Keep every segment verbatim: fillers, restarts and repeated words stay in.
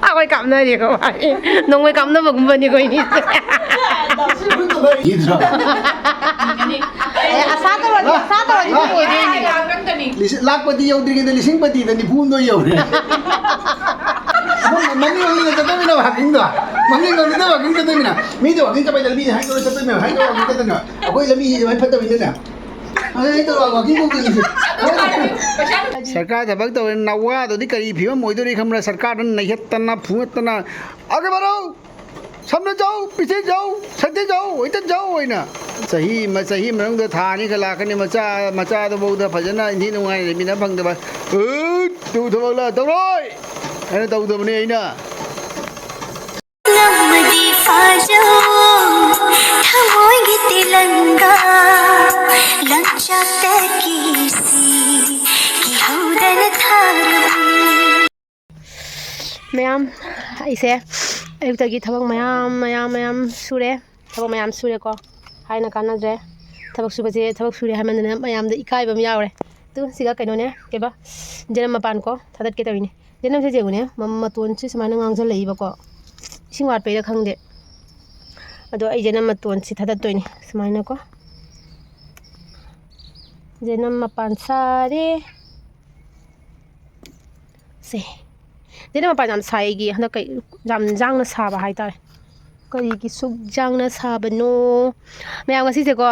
ꯑꯩꯈꯣꯏ ꯀꯥꯞꯅꯔꯦꯀꯣ, ꯅꯣꯡꯃꯩ ꯀꯥꯞꯅꯕꯒꯨꯝꯕꯅꯤꯀꯣ ꯏꯅꯤꯁꯦ꯫ ꯑꯦ, ꯑꯁꯥ ꯇꯧꯔꯗꯤ, ꯑꯁꯥ ꯇꯧꯔꯗꯤ ꯑꯗꯨꯝ ꯑꯣꯏꯗꯣꯏꯅꯦ꯫ ꯂꯤꯁꯤꯡ, ꯂꯥꯛꯄꯗꯤ ꯌꯧꯗ꯭ꯔꯤꯉꯩꯗ ꯂꯤꯁꯤꯡ ꯄꯇꯤꯗ ꯅꯤꯐꯨ ꯍꯨꯝꯗꯣꯏ ꯌꯧꯔꯦ꯫ ꯃꯃꯤꯡ ꯃꯃꯤꯡ ꯃꯃꯤꯡ ꯆꯠꯇꯃꯤꯟꯅꯕ ꯍꯥꯀꯤꯡꯗꯣ꯫ ꯃꯃꯤꯡ ꯃꯃꯤꯡꯗ ꯋꯥꯀꯤꯡ ꯆꯠꯇꯃꯤꯟꯅ꯫ ꯃꯤꯗꯤ ꯋꯥꯀꯤꯡ ꯆꯠꯄꯩꯗ ꯂꯝꯕꯤꯁꯦ ꯍꯥꯏꯗꯣꯛꯑ ꯆꯠꯇꯃꯤꯟꯅ, ꯍꯥꯏꯗꯣꯛꯑ ꯋꯥꯀꯤꯡ ꯆꯠꯇꯃꯤꯟꯅ꯫ ꯑꯩꯈꯣꯏ ꯂꯝꯕꯤꯁꯦ ꯑꯗꯨꯃꯥꯏꯅ ꯐꯠꯇꯕꯅꯤꯅꯅꯦ꯫ ꯑꯗꯨ ꯑꯩ ꯇꯧꯔꯒ ꯋꯥꯀꯤꯡ ꯇꯧꯗꯣꯏꯅꯤꯁꯦ꯫ ꯁꯔꯀꯥꯔ ꯊꯕꯛ ꯇꯧꯔꯦ, ꯅꯋꯥꯗꯨꯗꯤ ꯀꯔꯤ ꯐꯤꯕꯝ ꯑꯣꯏꯗꯣꯔꯤ ꯈꯪꯕ꯭ꯔꯥ? ꯁꯔꯀꯥꯔꯗ ꯅꯩꯍꯠꯇꯅ, ꯐꯨꯍꯠꯇꯅ, "ꯑꯒꯦ ꯕꯔꯣ! ꯁꯝꯅ ꯆꯥꯎ, ꯄꯤꯁꯦ ꯆꯥꯎ, ꯁꯠꯇꯦ ꯆꯥꯎ, ꯍꯣꯏꯇꯟ ꯆꯥꯎ" ꯍꯥꯏꯅ꯫ ꯆꯍꯤ ꯑꯃ, ꯆꯍꯤ ꯃꯅꯨꯡꯗ ꯊꯥ ꯑꯅꯤꯒ ꯂꯥꯛꯀꯅꯤ, ꯃꯆꯥ, ꯃꯆꯥꯗꯨꯐꯥꯎꯗ ꯐꯖꯅ ꯏꯟꯊꯤ ꯅꯨꯡꯉꯥꯏꯅ ꯂꯩꯃꯤꯟꯅ ꯐꯪꯗꯕ꯫ "ꯎꯠ, ꯇꯨ ꯊꯕꯛ ꯂꯥꯛ ꯇꯧꯔꯣꯏ" ꯍꯥꯏꯅ ꯇꯧꯗꯕꯅꯤ ꯑꯩꯅ꯫ ꯅꯝꯃꯗꯤ ꯐꯥꯖꯧ ꯊꯃꯣꯏꯒꯤ ꯇꯦꯂꯪꯒꯥ, ꯂꯪꯆꯥꯛꯇ ꯀꯤꯁꯤ ꯀꯤꯍꯧꯗꯅ ꯊꯥꯔꯨ꯫ ꯃꯌꯥꯝ, ꯑꯩꯁꯦ ꯑꯌꯨꯛꯇꯒꯤ ꯊꯕꯛ ꯃꯌꯥꯝ, ꯃꯌꯥꯝ, ꯃꯌꯥꯝ ꯁꯨꯔꯦ꯫ ꯊꯕꯛ ꯃꯌꯥꯝ ꯁꯨꯔꯦꯀꯣ, ꯍꯥꯏꯅ ꯀꯥꯟꯅꯗ꯭ꯔꯦ꯫ ꯊꯕꯛ ꯁꯨꯕꯁꯦ, ꯊꯕꯛ ꯁꯨꯔꯦ ꯍꯥꯏꯃꯟꯗꯅ ꯃꯌꯥꯝꯗ ꯏꯀꯥꯏꯕ ꯑꯃ ꯌꯥꯎꯔꯦ꯫ ꯇꯨ, ꯁꯤꯒ ꯀꯩꯅꯣꯅꯦ, ꯀꯩꯕ, ꯖꯅꯝ ꯃꯄꯥꯟ ꯀꯣ, ꯊꯥꯗꯠꯀꯦ ꯇꯧꯔꯤꯅꯦ꯫ ꯖꯅꯝꯁꯦ ꯌꯦꯡꯉꯨꯅꯦ, ꯃ-, ꯃꯇꯣꯟꯁꯦ ꯁꯨꯃꯥꯏꯅ ꯉꯥꯡꯁꯤꯜꯂꯛꯏꯕꯀꯣ꯫ ꯏꯁꯤꯡ ꯋꯥꯠꯄꯩꯔ ꯈꯪꯗꯦ꯫ ꯑꯗꯣ ꯑꯩ ꯖꯅꯝ ꯃꯇꯣꯟꯁꯦ ꯊꯥꯗꯠꯇꯣꯏꯅꯦ, ꯁꯨꯃꯥꯏꯅꯀꯣ꯫ ꯖꯅꯝ ꯃꯄꯥꯟ ꯁꯥꯔꯦ꯫ ꯁꯦ꯫ ꯖꯅꯝ ꯃꯄꯥꯟ ꯌꯥꯝ ꯁꯥꯏ ꯑꯩꯒꯤ꯫ ꯍꯟꯗꯛ ꯀꯩ, ꯌꯥꯝ ꯌꯥꯡꯅ ꯁꯥꯕ ꯍꯥꯏꯇꯥꯔꯦ꯫ ꯀꯔꯤꯒꯤ ꯁꯨꯛ ꯌꯥꯡꯅ ꯁꯥꯕꯅꯣ? ꯃꯌꯥꯝ, ꯉꯁꯤꯁꯦꯀꯣ,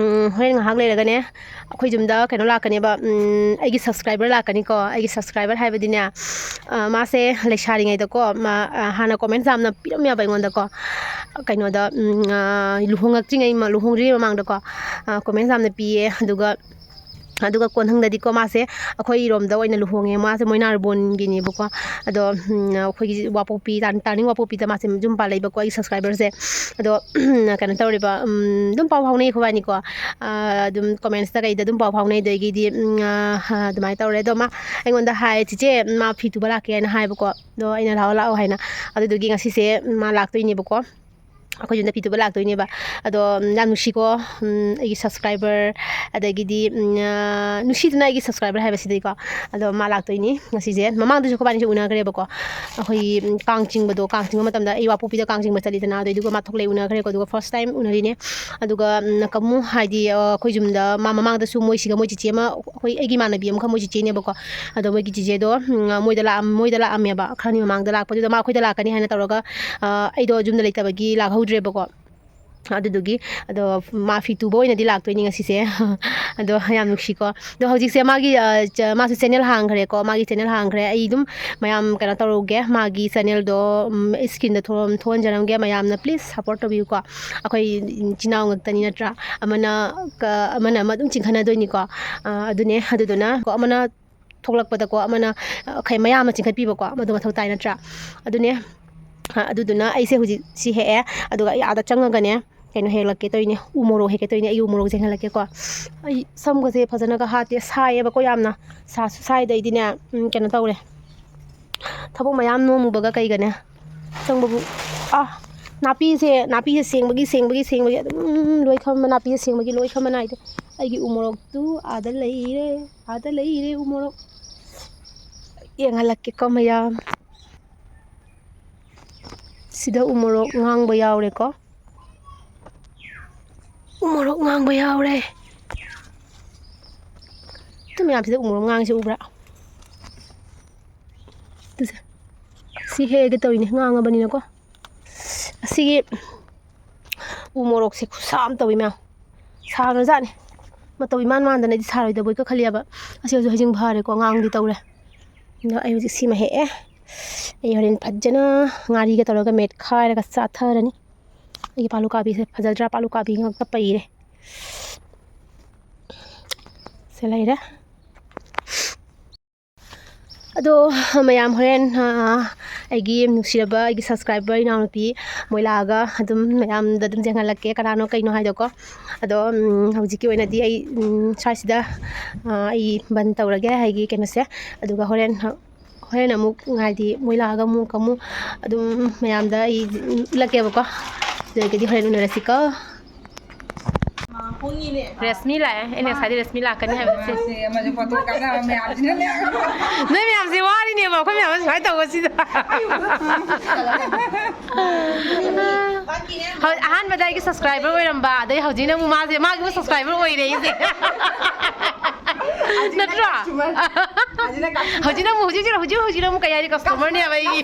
ꯎꯝ, ꯍꯣꯔꯦꯟ ꯉꯥꯏꯍꯥꯛ ꯂꯩꯔꯒꯅꯦ, ꯑꯩꯈꯣꯏ ꯌꯨꯝꯗ ꯀꯩꯅꯣ ꯂꯥꯛꯀꯅꯦꯕ, ꯎꯝ, ꯑꯩꯒꯤ subscriber ꯂꯥꯛꯀꯅꯤꯀꯣ꯫ ꯑꯩꯒꯤ subscriber ꯍꯥꯏꯕꯗꯤꯅꯦ, ꯑ, ꯃꯥꯁꯦ ꯂꯩꯁꯥꯔꯤꯉꯩꯗꯀꯣ, ꯃꯥ, ꯑ, ꯍꯥꯟꯅ comments ꯌꯥꯝꯅ ꯄꯤꯔꯝꯃꯦꯕ ꯑꯩꯉꯣꯟꯗꯀꯣ꯫ ꯀꯩꯅꯣꯗ, ꯎꯝ, ꯑ, ꯂꯨꯍꯣꯡꯉꯛꯇ꯭ꯔꯤꯉꯩ ꯃ-, ꯂꯨꯍꯣꯡꯗ꯭ꯔꯤꯉꯩ ꯃꯃꯥꯡꯗꯀꯣ, ꯑ, comments ꯌꯥꯝꯅ ꯄꯤꯌꯦ꯫ ꯑꯗꯨꯒ ꯑꯗꯨꯒ ꯀꯣꯟꯊꯪꯗꯗꯤꯀꯣ, ꯃꯥꯁꯦ ꯑꯩꯈꯣꯏꯔꯣꯝꯗ ꯑꯣꯏꯅ ꯂꯨꯍꯣꯡꯉꯦ꯫ ꯃꯥꯁꯦ ꯃꯣꯏꯅꯥꯔꯕꯣꯟꯒꯤꯅꯦꯕꯀꯣ꯫ ꯑꯗꯣ, ꯎꯝ, ꯑꯩꯈꯣꯏꯒꯤ ꯋꯥꯄꯣꯛꯄꯤ, ꯇꯥ-, ꯇꯥꯅꯤꯡ ꯋꯥꯄꯣꯛꯄꯤꯗ ꯃꯥꯁꯦ ꯌꯨꯝ ꯄꯥꯜꯂꯛꯏꯕꯀꯣ, ꯑꯩꯒꯤ subscriberꯁꯦ꯫ ꯑꯗꯣ, ꯀꯩꯅꯣ ꯇꯧꯔꯤꯕ, ꯎꯝ, ꯑꯗꯨꯝ ꯄꯥꯎ ꯐꯥꯎꯅꯩ ꯑꯩꯈꯣꯏꯕꯥꯅꯤꯀꯣ꯫ ꯑꯥ, ꯑꯗꯨꯝ commentsꯇ ꯀꯩꯗ ꯑꯗꯨꯝ ꯄꯥꯎ ꯐꯥꯎꯅꯩ꯫ ꯑꯗꯒꯤꯗꯤ, ꯎꯝ, ꯑꯥ, ꯑꯗꯨꯃꯥꯏꯅ ꯇꯧꯔꯦ꯫ ꯑꯗꯣ ꯃꯥ ꯑꯩꯉꯣꯟꯗ ꯍꯥꯏ, "ꯆꯤꯆꯦ, ꯃꯥ ꯐꯤ ꯇꯨꯕ ꯂꯥꯛꯀꯦ" ꯍꯥꯏꯅ ꯍꯥꯏꯕꯀꯣ꯫ ꯑꯗꯣ ꯑꯩꯅ "ꯂꯥꯛꯑꯣ, ꯂꯥꯛꯑꯣ" ꯍꯥꯏꯅ꯫ ꯑꯗꯨꯗꯨꯒꯤ ꯉꯁꯤꯁꯦ ꯃꯥ ꯂꯥꯛꯇꯣꯏꯅꯦꯕꯀꯣ꯫ ꯑꯩꯈꯣꯏ ꯌꯨꯝꯗ ꯐꯤ ꯇꯨꯕ ꯂꯥꯛꯇꯣꯏꯅꯦꯕ꯫ ꯑꯗꯣ, ꯎꯝ, ꯌꯥꯝ ꯅꯨꯡꯁꯤꯀꯣ꯫ ꯎꯝ, ꯑꯩꯒꯤ subscriber, ꯑꯗꯒꯤꯗꯤ, ꯎꯝ, ꯑ, ꯅꯨꯡꯁꯤꯗꯅ ꯑꯩꯒꯤ subscriber ꯍꯥꯏꯕꯁꯤꯗꯤꯀꯣ꯫ ꯑꯗꯣ ꯃꯥ ꯂꯥꯛꯇꯣꯏꯅꯤ ꯉꯁꯤꯁꯦ꯫ ꯃꯃꯥꯡꯗꯁꯨ ꯑꯩꯈꯣꯏꯕꯥꯅꯤꯁꯦ ꯎꯅꯈ꯭ꯔꯦꯕꯀꯣ꯫ ꯑꯩꯈꯣꯏꯒꯤ, ꯎꯝ, ꯀꯥꯡ ꯆꯤꯡꯕꯗꯣ, ꯀꯥꯡ ꯆꯤꯡꯕ ꯃꯇꯝꯗ ꯑꯩ ꯋꯥꯄꯣꯛꯄꯤꯗ ꯀꯥꯡ ꯆꯤꯡꯕ ꯆꯠꯂꯤꯗꯅ, ꯑꯗꯨꯏꯗꯨꯒ ꯃꯥ ꯊꯣꯛꯂꯛꯑꯦ, ꯎꯅꯈ꯭ꯔꯦꯀꯣ꯫ ꯑꯗꯨꯒ first time ꯎꯅꯔꯤꯅꯦ꯫ ꯑꯗꯨꯒ, ꯎꯝ, ꯀꯃꯨ ꯍꯥꯏꯗꯤ, ꯑ, ꯑꯩꯈꯣꯏ ꯌꯨꯝꯗ ꯃꯥ ꯃꯃꯥꯡꯗꯁꯨ ꯃꯣꯏ ꯁꯤꯒ ꯃꯣꯏ ꯆꯤꯆꯦ ꯑꯃ, ꯑꯩꯈꯣꯏ, ꯑꯩꯒꯤ ꯏꯃꯥꯟꯅꯕꯤ ꯑꯃꯈꯛ ꯃꯣꯏ ꯆꯤꯆꯦꯅꯦꯕꯀꯣ꯫ ꯑꯗꯣ ꯃꯣꯏꯒꯤ ꯆꯤꯆꯦꯗꯣ, ꯎꯝ, ꯃꯣꯏꯗ ꯂꯥꯛꯑꯝ-, ꯃꯣꯏꯗ ꯂꯥꯛꯑꯝꯃꯦꯕ꯫ ꯈꯔꯅꯤ ꯃꯃꯥꯡꯗ ꯂꯥꯛꯄꯗꯨꯗ ꯃꯥ ꯑꯩꯈꯣꯏꯗ ꯂꯥꯛꯀꯅꯤ ꯍꯥꯏꯅ ꯇꯧꯔꯒ, ꯑ, ꯑꯩꯗꯣ ꯌꯨꯝꯗ ꯂꯩꯇꯕꯒꯤ ꯂꯥꯛꯍꯧꯗ꯭ꯔꯦꯕꯀꯣ꯫ ꯑꯗꯨꯗꯨꯒꯤ, ꯑꯗꯣ ꯃꯥ ꯐꯤ ꯇꯨꯕ ꯑꯣꯏꯅꯗꯤ ꯂꯥꯛꯇꯣꯏꯅꯤ ꯉꯁꯤꯁꯦ꯫ ꯑꯗꯣ ꯌꯥꯝ ꯅꯨꯡꯁꯤꯀꯣ꯫ ꯑꯗꯣ ꯍꯧꯖꯤꯛꯁꯦ ꯃꯥꯒꯤ, ꯑ, ꯆ-, ꯃꯥꯁꯨ channel ꯍꯥꯡꯈ꯭ꯔꯦꯀꯣ꯫ ꯃꯥꯒꯤ channel ꯍꯥꯡꯈ꯭ꯔꯦ꯫ ꯑꯩ ꯑꯗꯨꯝ ꯃꯌꯥꯝ ꯀꯩꯅꯣ ꯇꯧꯔꯨꯒꯦ꯫ ꯃꯥꯒꯤ channelꯗꯣ, ꯎꯝ, screenꯗ ꯊꯣꯛꯍꯟ-, ꯊꯣꯛꯍꯟꯖꯔꯝꯒꯦ꯫ ꯃꯌꯥꯝꯅ please support ꯇꯧꯕꯤꯌꯨꯀꯣ꯫ ꯑꯩꯈꯣꯏ ꯏꯆꯤꯟ ꯏꯅꯥꯎ ꯉꯥꯛꯇꯅꯤ ꯅꯠꯇ꯭ꯔꯥ? ꯑꯃꯅ ꯀ-, ꯑꯃꯅ ꯑꯃ ꯑꯗꯨꯝ ꯆꯤꯡꯈꯠꯅꯗꯣꯏꯅꯤꯀꯣ꯫ ꯑ, ꯑꯗꯨꯅꯦ, ꯑꯗꯨꯗꯨꯅ ꯀꯣ ꯑꯃꯅ ꯊꯣꯛꯂꯛꯄꯗꯀꯣ ꯑꯃꯅ, ꯑ, ꯈꯩ-, ꯃꯌꯥꯝ ꯑꯃ ꯆꯤꯡꯈꯠꯄꯤꯕꯀꯣ, ꯑꯃꯗꯣ ꯃꯊꯧ ꯇꯥꯏ ꯅꯠꯇ꯭ꯔꯥ? ꯑꯗꯨꯅꯦ꯫ ꯑ, ꯑꯗꯨꯗꯨꯅ ꯑꯩꯁꯦ ꯍꯧꯖꯤꯛ ꯁꯤ ꯍꯦꯛꯑꯦ, ꯑꯗꯨꯒ ꯑꯩ ꯑꯥꯗ ꯆꯪꯉꯒꯅꯦ, ꯀꯩꯅꯣ ꯍꯦꯛꯂꯛꯀꯦ ꯇꯧꯔꯤꯅꯦ, ꯎ ꯃꯣꯔꯣꯛ ꯍꯦꯛꯀꯦ ꯇꯧꯔꯤꯅꯦ꯫ ꯑꯩ ꯎ ꯃꯣꯔꯣꯛꯁꯦ ꯍꯦꯛꯍꯜꯂꯛꯀꯦꯀꯣ꯫ ꯑꯩ ꯁꯝꯒꯁꯦ ꯐꯖꯅꯒ ꯍꯥꯠꯇꯦ, ꯁꯥꯏꯌꯦꯕꯀꯣ ꯌꯥꯝꯅ꯫ ꯁꯥꯁꯨ ꯁꯥꯏꯗ ꯑꯩꯗꯤꯅꯦ, ꯎꯝ, ꯀꯩꯅꯣ ꯇꯧꯔꯦ, ꯊꯕꯛ ꯃꯌꯥꯝ ꯅꯣꯝꯃꯨꯕꯒ ꯀꯩꯒꯅꯦ꯫ ꯆꯪꯕꯕꯨ, ꯑꯥ, ꯅꯥꯄꯤꯁꯦ, ꯅꯥꯄꯤꯁꯦ ꯁꯦꯡꯕꯒꯤ, ꯁꯦꯡꯕꯒꯤ, ꯁꯦꯡꯕꯒꯤ ꯑꯗꯨꯝ ꯂꯣꯏ ꯈꯝꯕ, ꯅꯥꯄꯤꯁꯦ ꯁꯦꯡꯕꯒꯤ ꯂꯣꯏ ꯈꯝꯕ ꯅꯥꯏꯗꯦ꯫ ꯑꯩꯒꯤ ꯎ ꯃꯣꯔꯣꯛꯇꯨ ꯑꯥꯗ ꯂꯩꯔꯦ, ꯑꯥꯗ ꯂꯩꯔꯦ ꯎ ꯃꯣꯔꯣꯛ꯫ ꯌꯦꯡꯍꯜꯂꯛꯀꯦꯀꯣ ꯃꯌꯥꯝ꯫ ꯁꯤꯗ ꯎ ꯃꯣꯔꯣꯛ ꯉꯥꯡꯕ ꯌꯥꯎꯔꯦꯀꯣ꯫ ꯎ ꯃꯣꯔꯣꯛ ꯉꯥꯡꯕ ꯌꯥꯎꯔꯦ꯫ ꯑꯗꯨ ꯃꯌꯥꯝꯁꯤꯗ ꯎ ꯃꯣꯔꯣꯛ ꯉꯥꯡꯉꯤꯁꯦ ꯎꯕ꯭ꯔꯥ? ꯑꯗꯨꯁꯦ꯫ ꯁꯤ ꯍꯦꯛꯑꯒꯦ ꯇꯧꯔꯤꯅꯦ, ꯉꯥꯡꯉꯕꯅꯤꯅꯀꯣ꯫ ꯑꯁꯤꯒꯤ ꯎ ꯃꯣꯔꯣꯛꯁꯦ ꯈꯨꯁꯥ ꯑꯃ ꯇꯧꯋꯤ ꯃꯌꯥꯝ꯫ ꯁꯥꯈ꯭ꯔꯖꯥꯠꯅꯤ꯫ ꯃꯇꯧ ꯏꯃꯥꯟ ꯃꯥꯟꯗꯅ ꯑꯩꯗꯤ ꯁꯥꯔꯣꯏꯗꯕꯣꯏꯀ ꯈꯜꯂꯤꯑꯕ꯫ ꯑꯁꯤ ꯍꯧꯖꯤꯛ ꯍꯩꯖꯤꯡ ꯐꯥꯔꯦꯀꯣ, ꯉꯥꯡꯗꯤ ꯇꯧꯔꯦ꯫ ꯑꯗꯣ ꯑꯩ ꯍꯧꯖꯤꯛ ꯁꯤꯃ ꯍꯦꯛꯑꯦ꯫ ꯑꯩ ꯍꯣꯔꯦꯟ ꯐꯖꯅ ꯉꯥꯔꯤꯒ ꯇꯧꯔꯒ ꯃꯦꯠꯈꯥꯏꯔꯒ ꯆꯥꯊꯔꯅꯤ꯫ ꯑꯩꯒꯤ ꯄꯥꯂꯨ ꯀꯥꯕꯤꯁꯦ ꯐꯖꯗ꯭ꯔꯥ? ꯄꯥꯂꯨ ꯀꯥꯕꯤ ꯉꯥꯛꯇ ꯄꯩꯔꯦ꯫ ꯁꯤ ꯂꯩꯔꯦ꯫ ꯑꯗꯣ ꯃꯌꯥꯝ ꯍꯣꯔꯦꯟ, ꯑ, ꯑꯩꯒꯤ ꯅꯨꯡꯁꯤꯔꯕ ꯑꯩꯒꯤ subscriber ꯏꯅꯥꯎꯅꯨꯄꯤ ꯃꯣꯏ ꯂꯥꯛꯑꯒ ꯑꯗꯨꯝ ꯃꯌꯥꯝꯗ ꯑꯗꯨꯝ ꯌꯦꯡꯍꯜꯂꯛꯀꯦ ꯀꯅꯥꯅꯣ ꯀꯩꯅꯣ ꯍꯥꯏꯗꯣꯀꯣ꯫ ꯑꯗꯣ, ꯎꯝ, ꯍꯧꯖꯤꯛꯀꯤ ꯑꯣꯏꯅꯗꯤ ꯑꯩ, ꯎꯝ, ꯁ꯭ꯋꯥꯏꯁꯤꯗ, ꯑ, ꯑꯩ ꯕꯟ ꯇꯧꯔꯒꯦ ꯑꯩꯒꯤ ꯀꯩꯅꯣꯁꯦ꯫ ꯑꯗꯨꯒ ꯍꯣꯔꯦꯟ, ꯍꯣꯔꯦꯟ ꯑꯃꯨꯛ ꯍꯥꯏꯗꯤ ꯃꯣꯏ ꯂꯥꯛꯑꯒ ꯑꯃꯨꯛ, ꯑꯃꯨꯛ ꯑꯗꯨꯝ ꯃꯌꯥꯝꯗ ꯑꯩ ꯎꯠꯂꯛꯀꯦꯕꯀꯣ꯫ ꯑꯗꯨ ꯑꯣꯏꯔꯒꯗꯤ ꯍꯣꯔꯦꯟ ꯎꯅꯔꯁꯤꯀꯣ꯫ ꯔꯦꯁꯃꯤ ꯂꯥꯛꯑꯦ꯫ ꯑꯩꯅ ꯉꯁꯥꯏꯗꯤ ꯔꯦꯁꯃꯤ ꯂꯥꯛꯀꯅꯤ ꯍꯥꯏꯕ ꯅꯠꯇꯦ꯫ ꯃꯥꯁꯦ ꯑꯃꯁꯨ ꯐꯣꯇꯣ ꯀꯥꯞꯅꯕ ꯃꯌꯥꯝꯁꯤꯅꯅꯦ꯫ ꯅꯣꯏ ꯃꯌꯥꯝꯁꯦ ꯋꯥꯔꯤꯅꯦꯕ, ꯑꯩꯈꯣꯏ ꯃꯌꯥꯝꯁꯦ ꯁꯨꯃꯥꯏꯅ ꯇꯧꯕꯁꯤꯗ꯫ ꯍꯧ-, ꯑꯍꯥꯟꯕꯗ ꯑꯩꯒꯤ ꯁꯕꯁꯀ꯭ꯔꯥꯏꯕꯔ ꯑꯣꯏꯔꯝꯕ, ꯑꯗꯩ ꯍꯧꯖꯤꯛꯅ ꯑꯃꯨꯛ ꯃꯥꯁꯦ, ꯃꯥꯒꯤ ꯑꯃꯨꯛ ꯁꯕꯁꯀ꯭ꯔꯥꯏꯕꯔ ꯑꯣꯏꯔꯦ ꯑꯩꯁꯦ꯫ ꯅꯠꯇ꯭ꯔꯣ? ꯍꯧꯖꯤꯛꯅ ꯑꯃꯨꯛ, ꯍꯧꯖꯤꯛ, ꯍꯧꯖꯤꯛ, ꯍꯧꯖꯤꯛꯅ ꯑꯃꯨꯛ ꯀꯩ ꯍꯥꯏꯅꯤ, ꯀꯁꯇꯃꯔꯅꯦꯕ ꯑꯩꯒꯤ꯫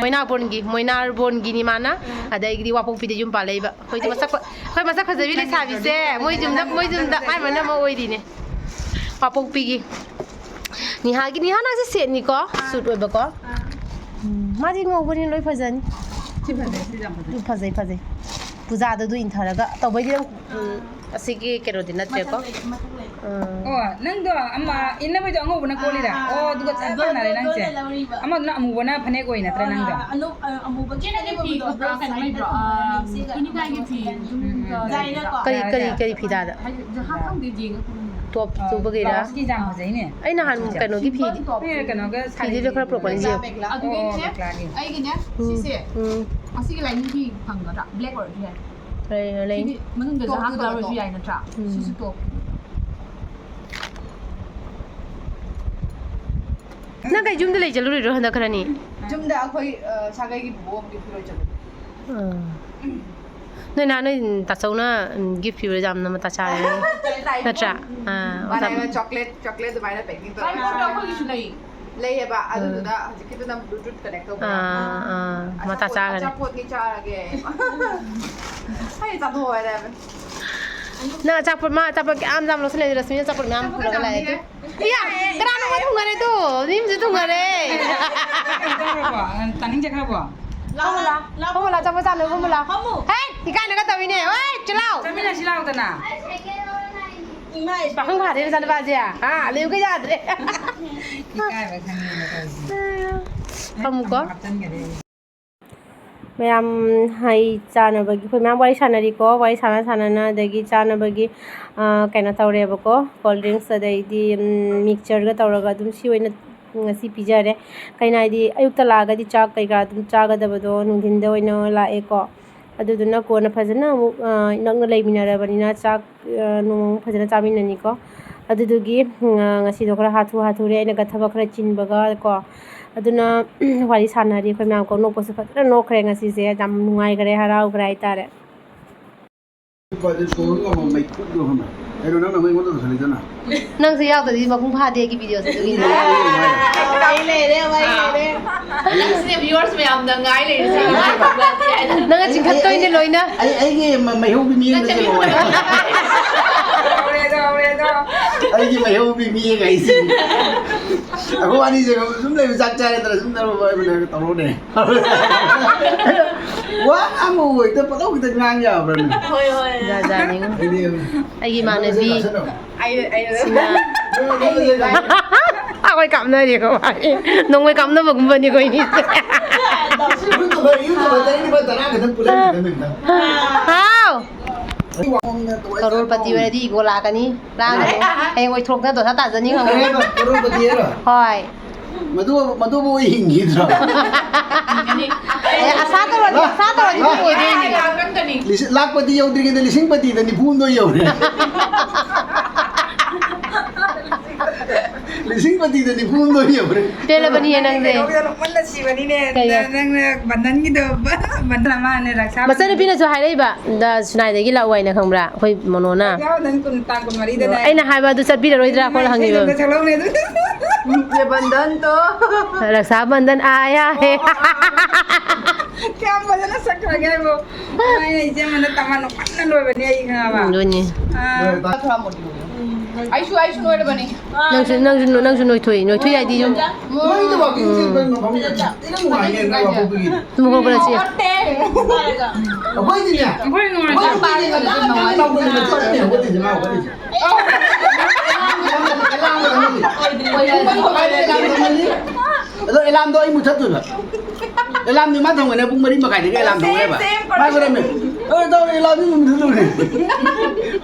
ꯃꯣꯏꯅꯥꯕꯣꯟꯒꯤ, ꯃꯣꯏꯅꯥꯕꯣꯟꯒꯤꯅꯤ ꯃꯥꯅ꯫ ꯑꯗꯒꯤꯗꯤ ꯋꯥꯄꯣꯛꯄꯤꯗ ꯌꯨꯝ ꯄꯥꯜꯂꯛꯏꯕ꯫ ꯑꯩꯈꯣꯏꯗꯤ ꯃꯁꯛ ꯐ-, ꯑꯩꯈꯣꯏ ꯃꯁꯛ ꯐꯖꯕꯤ ꯂꯩꯁꯥꯕꯤꯁꯦ ꯃꯣꯏ ꯌꯨꯝꯗ, ꯃꯣꯏ ꯌꯨꯝꯗ ꯑꯌꯥꯝꯕꯅ ꯑꯃ ꯑꯣꯏꯔꯤꯅꯦ꯫ ꯋꯥꯄꯣꯛꯄꯤꯒꯤ꯫ ꯅꯤꯍꯥꯒꯤ, ꯅꯤꯍꯥ ꯅꯪꯁꯦ ꯁꯦꯠꯅꯤꯀꯣ? ꯁꯨꯠ ꯑꯣꯏꯕꯀꯣ? ꯎꯝ, ꯃꯥꯗꯤ ꯉꯧꯕꯅꯤꯅ ꯂꯣꯏ ꯐꯖꯅꯤ꯫ ꯁꯤ ꯐꯖꯩ, ꯁꯤ ꯌꯥꯝ ꯐꯖꯩ꯫ ꯎꯝ, ꯐꯖꯩ, ꯐꯖꯩ꯫ ꯄꯨꯖꯥꯗ ꯑꯗꯨ ꯏꯟꯊꯔꯒ ꯇꯧꯕꯩꯗꯤ ꯅꯪ, ꯎꯝ, ꯑꯁꯤꯒꯤ ꯀꯩꯅꯣꯗꯤ ꯅꯠꯇ꯭ꯔꯦꯀꯣ? ꯃꯊꯛ ꯂꯩ, ꯃꯊꯛ ꯂꯩ꯫ ꯎꯝ꯫ ꯑꯣ, ꯅꯪꯗꯣ ꯑꯃ ꯏꯟꯅꯕꯩꯗꯣ ꯑꯉꯧꯕꯅ ꯀꯣꯜꯂꯤꯔꯥ? ꯑꯥ, ꯑꯣ, ꯑꯗꯨꯒ ꯆꯞ ꯑꯗꯣ, ꯃꯥꯟꯅꯔꯦ ꯑꯗꯣ, ꯅꯪꯁꯦ꯫ ꯑꯗꯣ ꯂꯧꯔꯤꯕ꯫ ꯑꯃꯗꯨꯅ ꯑꯃꯨꯕꯅ ꯐꯅꯦꯛ ꯑꯣꯏ ꯅꯠꯇ꯭ꯔꯥ ꯅꯪꯗꯣ? ꯑꯥ, ꯑꯅꯨ-, ꯑ, ꯑꯃꯨꯕꯒꯤ ꯐꯤꯗꯣ ꯕ꯭ꯔꯥꯎꯟ ꯂꯩꯕ꯭ꯔꯣ? ꯑꯥ, ꯇꯨꯅꯤꯡꯈꯥꯏꯒꯤ ꯐꯤ ꯑꯗꯨꯝ, ꯎꯝ, ꯎꯝ꯫ ꯗꯤꯖꯥꯏꯟꯅꯀꯣ꯫ ꯀꯔꯤ, ꯀꯔꯤ, ꯀꯔꯤ ꯐꯤꯗꯥꯗ? ꯍꯥꯏꯗꯤ, ꯈꯪꯗꯦ, ꯌꯦꯡꯉ ꯈꯪꯅꯤ꯫ ꯇꯣꯞ ꯑꯥ, ꯇꯨꯕꯒꯤꯔꯥ? ꯕ꯭ꯂꯥꯎꯁꯀꯤ ꯌꯥꯝ ꯐꯖꯩꯅꯦ꯫ ꯑꯩ ꯅꯍꯥꯟ ꯀꯩꯅꯣꯒꯤ ꯐꯤꯗꯤ, ꯁꯤꯝꯄꯜ ꯇꯣꯞ꯫ ꯑꯩ ꯀꯩꯅꯣꯒ ꯁꯥꯔꯤ ꯐꯤꯗꯨꯁꯨ ꯈꯔ ꯄꯨꯔꯛꯄꯅꯤ, ꯌꯦꯡꯉꯨ꯫ ꯃꯦꯈꯂꯥ꯫ ꯑꯗꯨꯒꯤꯅꯦ, ꯑꯣ, ꯃꯦꯈꯂꯥꯒꯤ꯫ ꯑꯩꯒꯤꯅꯦ, ꯎꯝ, ꯁꯤꯁꯦ, ꯎꯝ꯫ ꯑꯁꯤꯒꯤ ꯂꯥꯏꯅꯤꯡ ꯐꯤ ꯐꯪꯒꯗ꯭ꯔꯥ? ꯕ꯭ꯂꯦꯛ ꯑꯣꯏꯔꯁꯨ ꯌꯥꯏ꯫ ꯂꯩ, ꯂꯩ꯫ ꯁꯤꯗꯤ ꯃꯅꯨꯡꯗ ꯇꯣꯞ ꯖꯍꯥ ꯇꯨꯗꯕ ꯀꯂꯔ ꯑꯣꯏꯔꯁꯨ ꯇꯣꯞ꯫ ꯌꯥꯏ ꯅꯠꯇ꯭ꯔꯥ? ꯎꯝ꯫ ꯁꯤꯁꯨ ꯇꯣꯞ꯫ ꯅꯪ ꯀꯩ ꯌꯨꯝꯗ ꯂꯩ ꯆꯠꯂꯨꯔꯤꯔꯣ ꯍꯟꯗꯛ ꯈꯔꯅꯤ? ꯌꯨꯝꯗ ꯑꯩꯈꯣꯏ, ꯑ, ꯁꯥꯒꯩꯒꯤ ꯕꯨꯕꯣꯛ ꯑꯃꯒꯤ ꯐꯤꯔꯣꯏ ꯆꯠꯂꯨꯕ꯫ ꯑꯥ꯫ ꯅꯣꯏ ꯅꯍꯥꯟ ꯅꯣꯏ ꯇꯥꯆꯧꯅ, ꯎꯝ, ꯒꯤꯐ ꯄꯤꯕꯗ ꯌꯥꯝꯅ ꯃꯇꯥ ꯆꯥꯔꯦ꯫ ꯅꯠꯇ꯭ꯔꯥ? ꯑꯥ, ꯃꯥꯅ ꯃꯇꯥ-, ꯑꯩꯉꯣꯟꯗ ꯆꯣꯀ꯭ꯂꯦꯠ, ꯆꯣꯀ꯭ꯂꯦꯠ ꯑꯗꯨꯃꯥꯏꯅ ꯄꯦꯀꯤꯡ ꯇꯧꯔꯒ ꯀꯥꯏꯗꯅꯣ ꯆꯥꯔꯦ꯫ ꯑꯩꯈꯣꯏꯒꯤꯁꯨ ꯂꯩ꯫ ꯂꯩꯌꯦꯕ, ꯑꯥ꯫ ꯑꯗꯨꯗꯨꯅ ꯍꯧꯖꯤꯛꯀꯤꯗꯨꯅ Bluetooth connect ꯇꯧꯕ꯫ ꯑꯥ, ꯑꯥ, ꯃꯇꯥ ꯑꯆꯥꯄꯣꯠ, ꯆꯥꯈ꯭ꯔꯦ꯫ ꯑꯆꯥꯄꯣꯠꯅꯤ ꯆꯥꯔꯒꯦ꯫ ꯑꯩ ꯆꯥꯊꯣꯛꯑꯣ ꯍꯥꯏꯔꯦ ꯍꯥꯏꯕꯅꯤ꯫ ꯅꯪ ꯑꯆꯥꯄꯣꯠ, ꯃꯥ ꯑꯆꯥꯄꯣꯠ ꯀꯌꯥꯝ ꯌꯥꯝ ꯂꯧꯁꯜꯂꯦ, ꯔꯁꯃꯤꯅ ꯑꯆꯥꯄꯣꯠ ꯃꯌꯥꯝ ꯄꯨꯔꯒ ꯂꯥꯛꯑꯦ ꯑꯗꯨ꯫ ꯏꯌꯥ! ꯀꯅꯥꯅꯣ ꯃꯣꯏ ꯊꯨꯡꯅꯔꯦꯗꯣ? ꯃꯤ ꯑꯃꯁꯨ ꯊꯨꯡꯅꯔꯦ꯫ ꯀꯩꯅꯣ ꯇꯧꯔꯕꯣ? ꯇꯥꯅꯤꯡ ꯆꯠꯈ꯭ꯔꯕꯣ? ꯂꯥꯛꯑꯣ, ꯂꯥꯛꯑꯣ, ꯂꯥꯛꯑꯣ꯫ ꯐꯝꯃꯣ, ꯂꯥꯛꯑꯣ, ꯑꯆꯥꯄꯣꯠ ꯆꯥꯅꯕ ꯐꯝꯃꯣ, ꯂꯥꯛꯑꯣ꯫ ꯐꯝꯃꯣ꯫ ꯍꯦ! ꯏꯀꯥꯏꯅꯒ ꯇꯧꯏꯅꯦ꯫ ꯑꯣꯏ, ꯆꯤꯜꯂꯥꯎ! ꯆꯠꯃꯤꯟꯅꯁꯤ ꯂꯥꯛꯑꯣꯗꯅ꯫ ꯏꯃꯥ, ꯄꯥꯈꯪ ꯐꯥꯔꯦ ꯃꯆꯥꯅꯨꯄꯥꯁꯦ꯫ ꯍꯥ? ꯂꯩꯌꯨ ꯀꯩ ꯌꯥꯗ꯭ꯔꯦ꯫ ꯏꯀꯥꯏꯕ ꯈꯪꯉꯦꯅ ꯇꯧꯔꯤꯁꯦ꯫ ꯐꯝꯃꯨꯀꯣ꯫ ꯍꯥꯞꯆꯟꯒꯔꯦ꯫ ꯃꯌꯥꯝ ꯍꯩ ꯆꯥꯅꯕꯒꯤ ꯑꯩꯈꯣꯏ ꯃꯌꯥꯝ ꯋꯥꯔꯤ ꯁꯥꯟꯅꯔꯤꯀꯣ꯫ ꯋꯥꯔꯤ ꯁꯥꯟꯅ ꯁꯥꯟꯅꯅ ꯑꯗꯒꯤ ꯆꯥꯅꯕꯒꯤ, ꯑ, ꯀꯩꯅꯣ ꯇꯧꯔꯦꯕꯀꯣ꯫ Cold drinks ꯑꯗꯩꯗꯤ, ꯎꯝ, mixture ꯒ ꯇꯧꯔꯒ ꯑꯗꯨꯝ ꯁꯤ ꯑꯣꯏꯅ ꯉꯁꯤ ꯄꯤꯖꯔꯦ꯫ ꯀꯩꯅꯣ ꯍꯥꯏꯗꯤ, ꯑꯌꯨꯛꯇ ꯂꯥꯛꯑꯒꯗꯤ ꯆꯥꯛ ꯀꯩꯀꯥ ꯑꯗꯨꯝ ꯆꯥꯒꯗꯕꯗꯣ ꯅꯨꯡꯊꯤꯟꯗ ꯑꯣꯏꯅ ꯂꯥꯛꯑꯦꯀꯣ꯫ ꯑꯗꯨꯗꯨꯅ ꯀꯣꯟꯅ ꯐꯖꯅ ꯑꯃꯨꯛ, ꯑ, ꯅꯛꯅ ꯂꯩꯃꯤꯟꯅꯔꯕꯅꯤꯅ ꯆꯥꯛ, ꯑ, ꯅꯨꯡ ꯐꯖꯅ ꯆꯥꯃꯤꯟꯅꯅꯤꯀꯣ꯫ ꯑꯗꯨꯗꯨꯒꯤ, ꯎꯝ, ꯑ, ꯉꯁꯤꯗꯣ ꯈꯔ ꯍꯥꯊꯨ ꯍꯥꯊꯨꯔꯦ, ꯑꯩꯅꯒ ꯊꯕꯛ ꯈꯔ ꯆꯤꯟꯕꯒ ꯀꯣ꯫ ꯑꯗꯨꯅ ꯋꯥꯔꯤ ꯁꯥꯟꯅꯔꯤ ꯑꯩꯈꯣꯏ ꯃꯌꯥꯝ ꯀꯣ꯫ ꯅꯣꯛꯄꯁꯨ ꯐꯖꯅ ꯅꯣꯛꯈ꯭ꯔꯦ ꯉꯁꯤꯁꯦ꯫ ꯌꯥꯝ ꯅꯨꯡꯉꯥꯏꯈ꯭ꯔꯦ, ꯍꯔꯥꯎꯈ꯭ꯔꯦ ꯍꯥꯏꯇꯥꯔꯦ꯫ ꯀꯩꯅꯣ, ꯅꯪꯅ ꯑꯃꯨꯛ ꯑꯩꯉꯣꯟꯗ ꯇꯧꯁꯜꯂꯤꯗꯨꯅ? ꯅꯪꯁꯦ ꯌꯥꯎꯗ꯭ꯔꯗꯤ ꯃꯄꯨꯡ ꯐꯥꯗꯦ ꯑꯩꯒꯤ ꯚꯤꯗꯤꯑꯣꯁꯦ, ꯑꯗꯨꯒꯤꯅꯦ꯫ ꯋꯥꯔꯤ ꯂꯩꯔꯦ, ꯋꯥꯔꯤ ꯂꯩꯔꯦ꯫ ꯅꯪꯁꯤꯅꯦ viewers ꯃꯌꯥꯝꯅ ꯉꯥꯏ ꯂꯩꯔꯤꯁꯦ꯫ ꯅꯪꯅ ꯆꯤꯡꯈꯠꯇꯣꯏꯅꯦ ꯂꯣꯏꯅ꯫ ꯑꯩ, ꯑꯩꯒꯤ ꯃ-, ꯃꯩꯍꯧꯕꯤ ꯃꯤ ꯑꯃ ꯅꯪ ꯂꯩꯌꯦ꯫ ꯍꯧꯔꯦꯗꯣ, ꯍꯧꯔꯦꯗꯣ꯫ ꯑꯩꯒꯤ ꯃꯩꯍꯧꯕꯤ ꯃꯤ ꯑꯃ ꯍꯥꯏꯁꯦ꯫ ꯑꯩꯈꯣꯏ ꯋꯥꯅꯤꯁꯦ ꯁꯨꯝ ꯂꯩꯕ, ꯆꯥꯛ ꯆꯥꯔꯦꯗꯅ ꯁꯨꯝ ꯇꯧꯔꯣꯅꯦ꯫ ꯋꯥ ꯉꯥꯡꯕꯕꯨ ꯍꯦꯛꯇ ꯄꯪꯂꯧ ꯈꯤꯇꯪ ꯉꯥꯡ ꯌꯥꯕ꯭ꯔꯥꯅꯦ? ꯍꯣꯏ, ꯍꯣꯏ꯫ ꯖꯥꯠ ꯖꯥꯠꯅꯤꯉꯣ꯫ ꯑꯩꯗꯤ ꯑꯩꯒꯤ ꯏꯃꯥꯟꯅꯕꯤ ꯑꯩ, ꯑꯩ, ꯁꯤꯅ ꯑꯩꯈꯣꯏ ꯀꯥꯞꯅꯔꯦꯀꯣ, ꯅꯣꯡꯃꯩ ꯀꯥꯞꯅꯕꯒꯨꯝꯕꯅꯤꯀꯣ ꯏꯅꯤꯁꯦ꯫ ꯌꯨꯇꯨꯕꯔ, ꯌꯨꯇꯨꯕꯔ ꯇꯔꯦꯠ ꯅꯤꯄꯥꯜ ꯇꯔꯥ ꯈꯛꯇꯪ ꯄꯨꯜꯂꯝꯃꯤꯗ ꯃꯦꯝꯗ꯫ ꯍꯥꯎ! ꯀꯔꯣꯔꯄꯇꯤ ꯑꯣꯏꯔꯗꯤ ꯏꯒꯣ ꯂꯥꯛꯀꯅꯤ꯫ ꯂꯥꯛꯀꯅꯨ꯫ ꯍꯌꯦꯡ ꯑꯣꯏꯊꯣꯛꯅ ꯗꯣꯁꯥ ꯇꯥꯖꯅꯤ ꯈꯪꯕ꯭ꯔꯥ? ꯀꯔꯣꯔꯄꯇꯤ ꯍꯥꯏꯔꯣ? ꯍꯣꯏ꯫ ꯃꯗꯨ, ꯃꯗꯨꯕꯨ ꯍꯤꯡꯈꯤꯗ꯭ꯔꯣ? ꯑꯦ, ꯑꯁꯥ ꯇꯧꯔꯗꯤ, ꯑꯁꯥ ꯇꯧꯔꯗꯤ ꯑꯗꯨꯝ ꯑꯣꯏꯗꯣꯏꯅꯦ꯫ ꯂꯤꯁꯤꯡ, ꯂꯥꯛꯄꯇꯤ ꯌꯧꯗ꯭ꯔꯤꯉꯩꯗ ꯂꯤꯁꯤꯡ ꯄꯇꯤꯗ ꯅꯤꯐꯨ ꯍꯨꯝꯗꯣꯏ ꯌꯧꯔꯦ꯫ ꯂꯤꯁꯤꯡ ꯄꯇꯤꯗ ꯅꯤꯐꯨ ꯍꯨꯝꯗꯣꯏ ꯌꯧꯔꯦ꯫ ꯄꯦꯜꯂꯕꯅꯤꯍꯦ ꯅꯪꯁꯦ꯫ ꯀꯩꯅꯣꯒꯤꯗꯣ ꯅꯣꯛꯃꯟꯅ ꯁꯤꯕꯅꯤꯅꯦ꯫ ꯀꯩꯅꯣ? ꯅꯪꯅ ꯕꯟꯗꯟꯒꯤꯗꯣ, ꯕꯟꯗꯟ ꯑꯃꯅꯦ ꯔꯛꯁꯥ ꯃꯆꯟꯅꯨꯄꯤꯅꯁꯨ ꯍꯥꯏꯔꯛꯏꯕ, ꯗ ꯁꯤꯅꯥꯏꯗꯒꯤ ꯂꯥꯛꯎ ꯍꯥꯏꯅ, ꯈꯪꯕ꯭ꯔꯥ? ꯑꯩꯈꯣꯏ ꯃꯣꯅꯣꯅ꯫ ꯌꯥꯎꯗꯅ ꯀꯨꯟ, ꯇꯥꯡ ꯀꯨꯟꯃꯔꯤꯗꯅꯦ꯫ ꯑꯩꯅ ꯍꯥꯏꯕ ꯑꯗꯨ ꯆꯠꯄꯤꯔꯔꯣꯏꯗ꯭ꯔꯥ ꯈꯣꯠꯂ ꯍꯪꯉꯤꯕ꯫ ꯏꯁꯩꯗꯨ ꯑꯃ ꯁꯛꯂꯛꯎꯅꯦ ꯑꯗꯨ꯫ ꯌꯦ ꯕꯟꯗꯟ ꯇꯣ꯫ ꯔꯛꯁꯥ ꯕꯟꯗꯟ ꯑꯥꯌꯥ ꯍꯦ꯫ ꯀꯌꯥꯝ ꯐꯖꯅ ꯁꯛꯈ꯭ꯔꯒꯦ ꯍꯥꯏꯕꯨ꯫ ꯑꯩꯅ ꯏꯆꯦ ꯑꯃꯅ ꯇꯃꯥꯟ ꯅꯣꯛꯃꯟꯅ ꯂꯣꯏꯕꯅꯦ ꯑꯩ ꯈꯪꯉꯕ꯫ ꯎꯝ, ꯑꯗꯨꯅꯤ꯫ ꯑꯥ꯫ ꯑꯩꯁꯨ, ꯑꯩꯁꯨ ꯅꯣꯏꯔꯕꯅꯤ꯫ ꯅꯪꯁꯨ, ꯅꯪꯁꯨ, ꯅꯪꯁꯨ ꯅꯣꯏꯊꯣꯛꯏ, ꯅꯣꯏꯊꯣꯛꯏ ꯍꯥꯏꯗꯤ ꯁꯨꯝ꯫ ꯅꯣꯏꯗ ꯋꯥꯀꯤꯡ ꯆꯦꯟꯕ ꯃꯐꯝꯗ ꯌꯥꯝ ꯊꯤꯅ ꯅꯨꯡꯉꯥꯏꯅꯦ, ꯅꯣꯏ ꯋꯥꯀꯤꯡꯒꯤ꯫ ꯇꯨꯝ ꯍꯧꯒꯠꯂꯁꯤ꯫ ꯑꯩꯈꯣꯏꯗꯤꯅꯦ, ꯑꯩꯈꯣꯏ ꯅꯨꯡꯉꯥꯏ꯫ ꯑꯩꯈꯣꯏ ꯅꯨꯡꯉꯥꯏ꯫ ꯅꯨꯡꯉꯥꯏ꯫ ꯅꯨꯡꯉꯥꯏ꯫ ꯅꯨꯡꯉꯥꯏ꯫ ꯑꯗꯣ ꯑꯦꯂꯥꯝꯗꯣ ꯑꯩ ꯃꯨꯊꯠꯇꯣꯏꯕ꯫ ꯑꯦꯂꯥꯝꯗꯤ ꯃꯥ ꯊꯝꯒꯅꯦ, ꯄꯨꯡ ꯃꯔꯤ ꯃꯈꯥꯏꯗꯒꯤ ꯑꯦꯂꯥꯝ ꯊꯝꯒꯅꯦꯕ꯫ Same, same ꯃꯥ ꯍꯥꯏꯔꯝꯃꯦ, "ꯑꯦ, ꯇꯧꯔꯦ, ꯑꯦꯂꯥꯝꯗꯤ ꯃꯨꯊꯠꯂꯨꯔꯦ꯫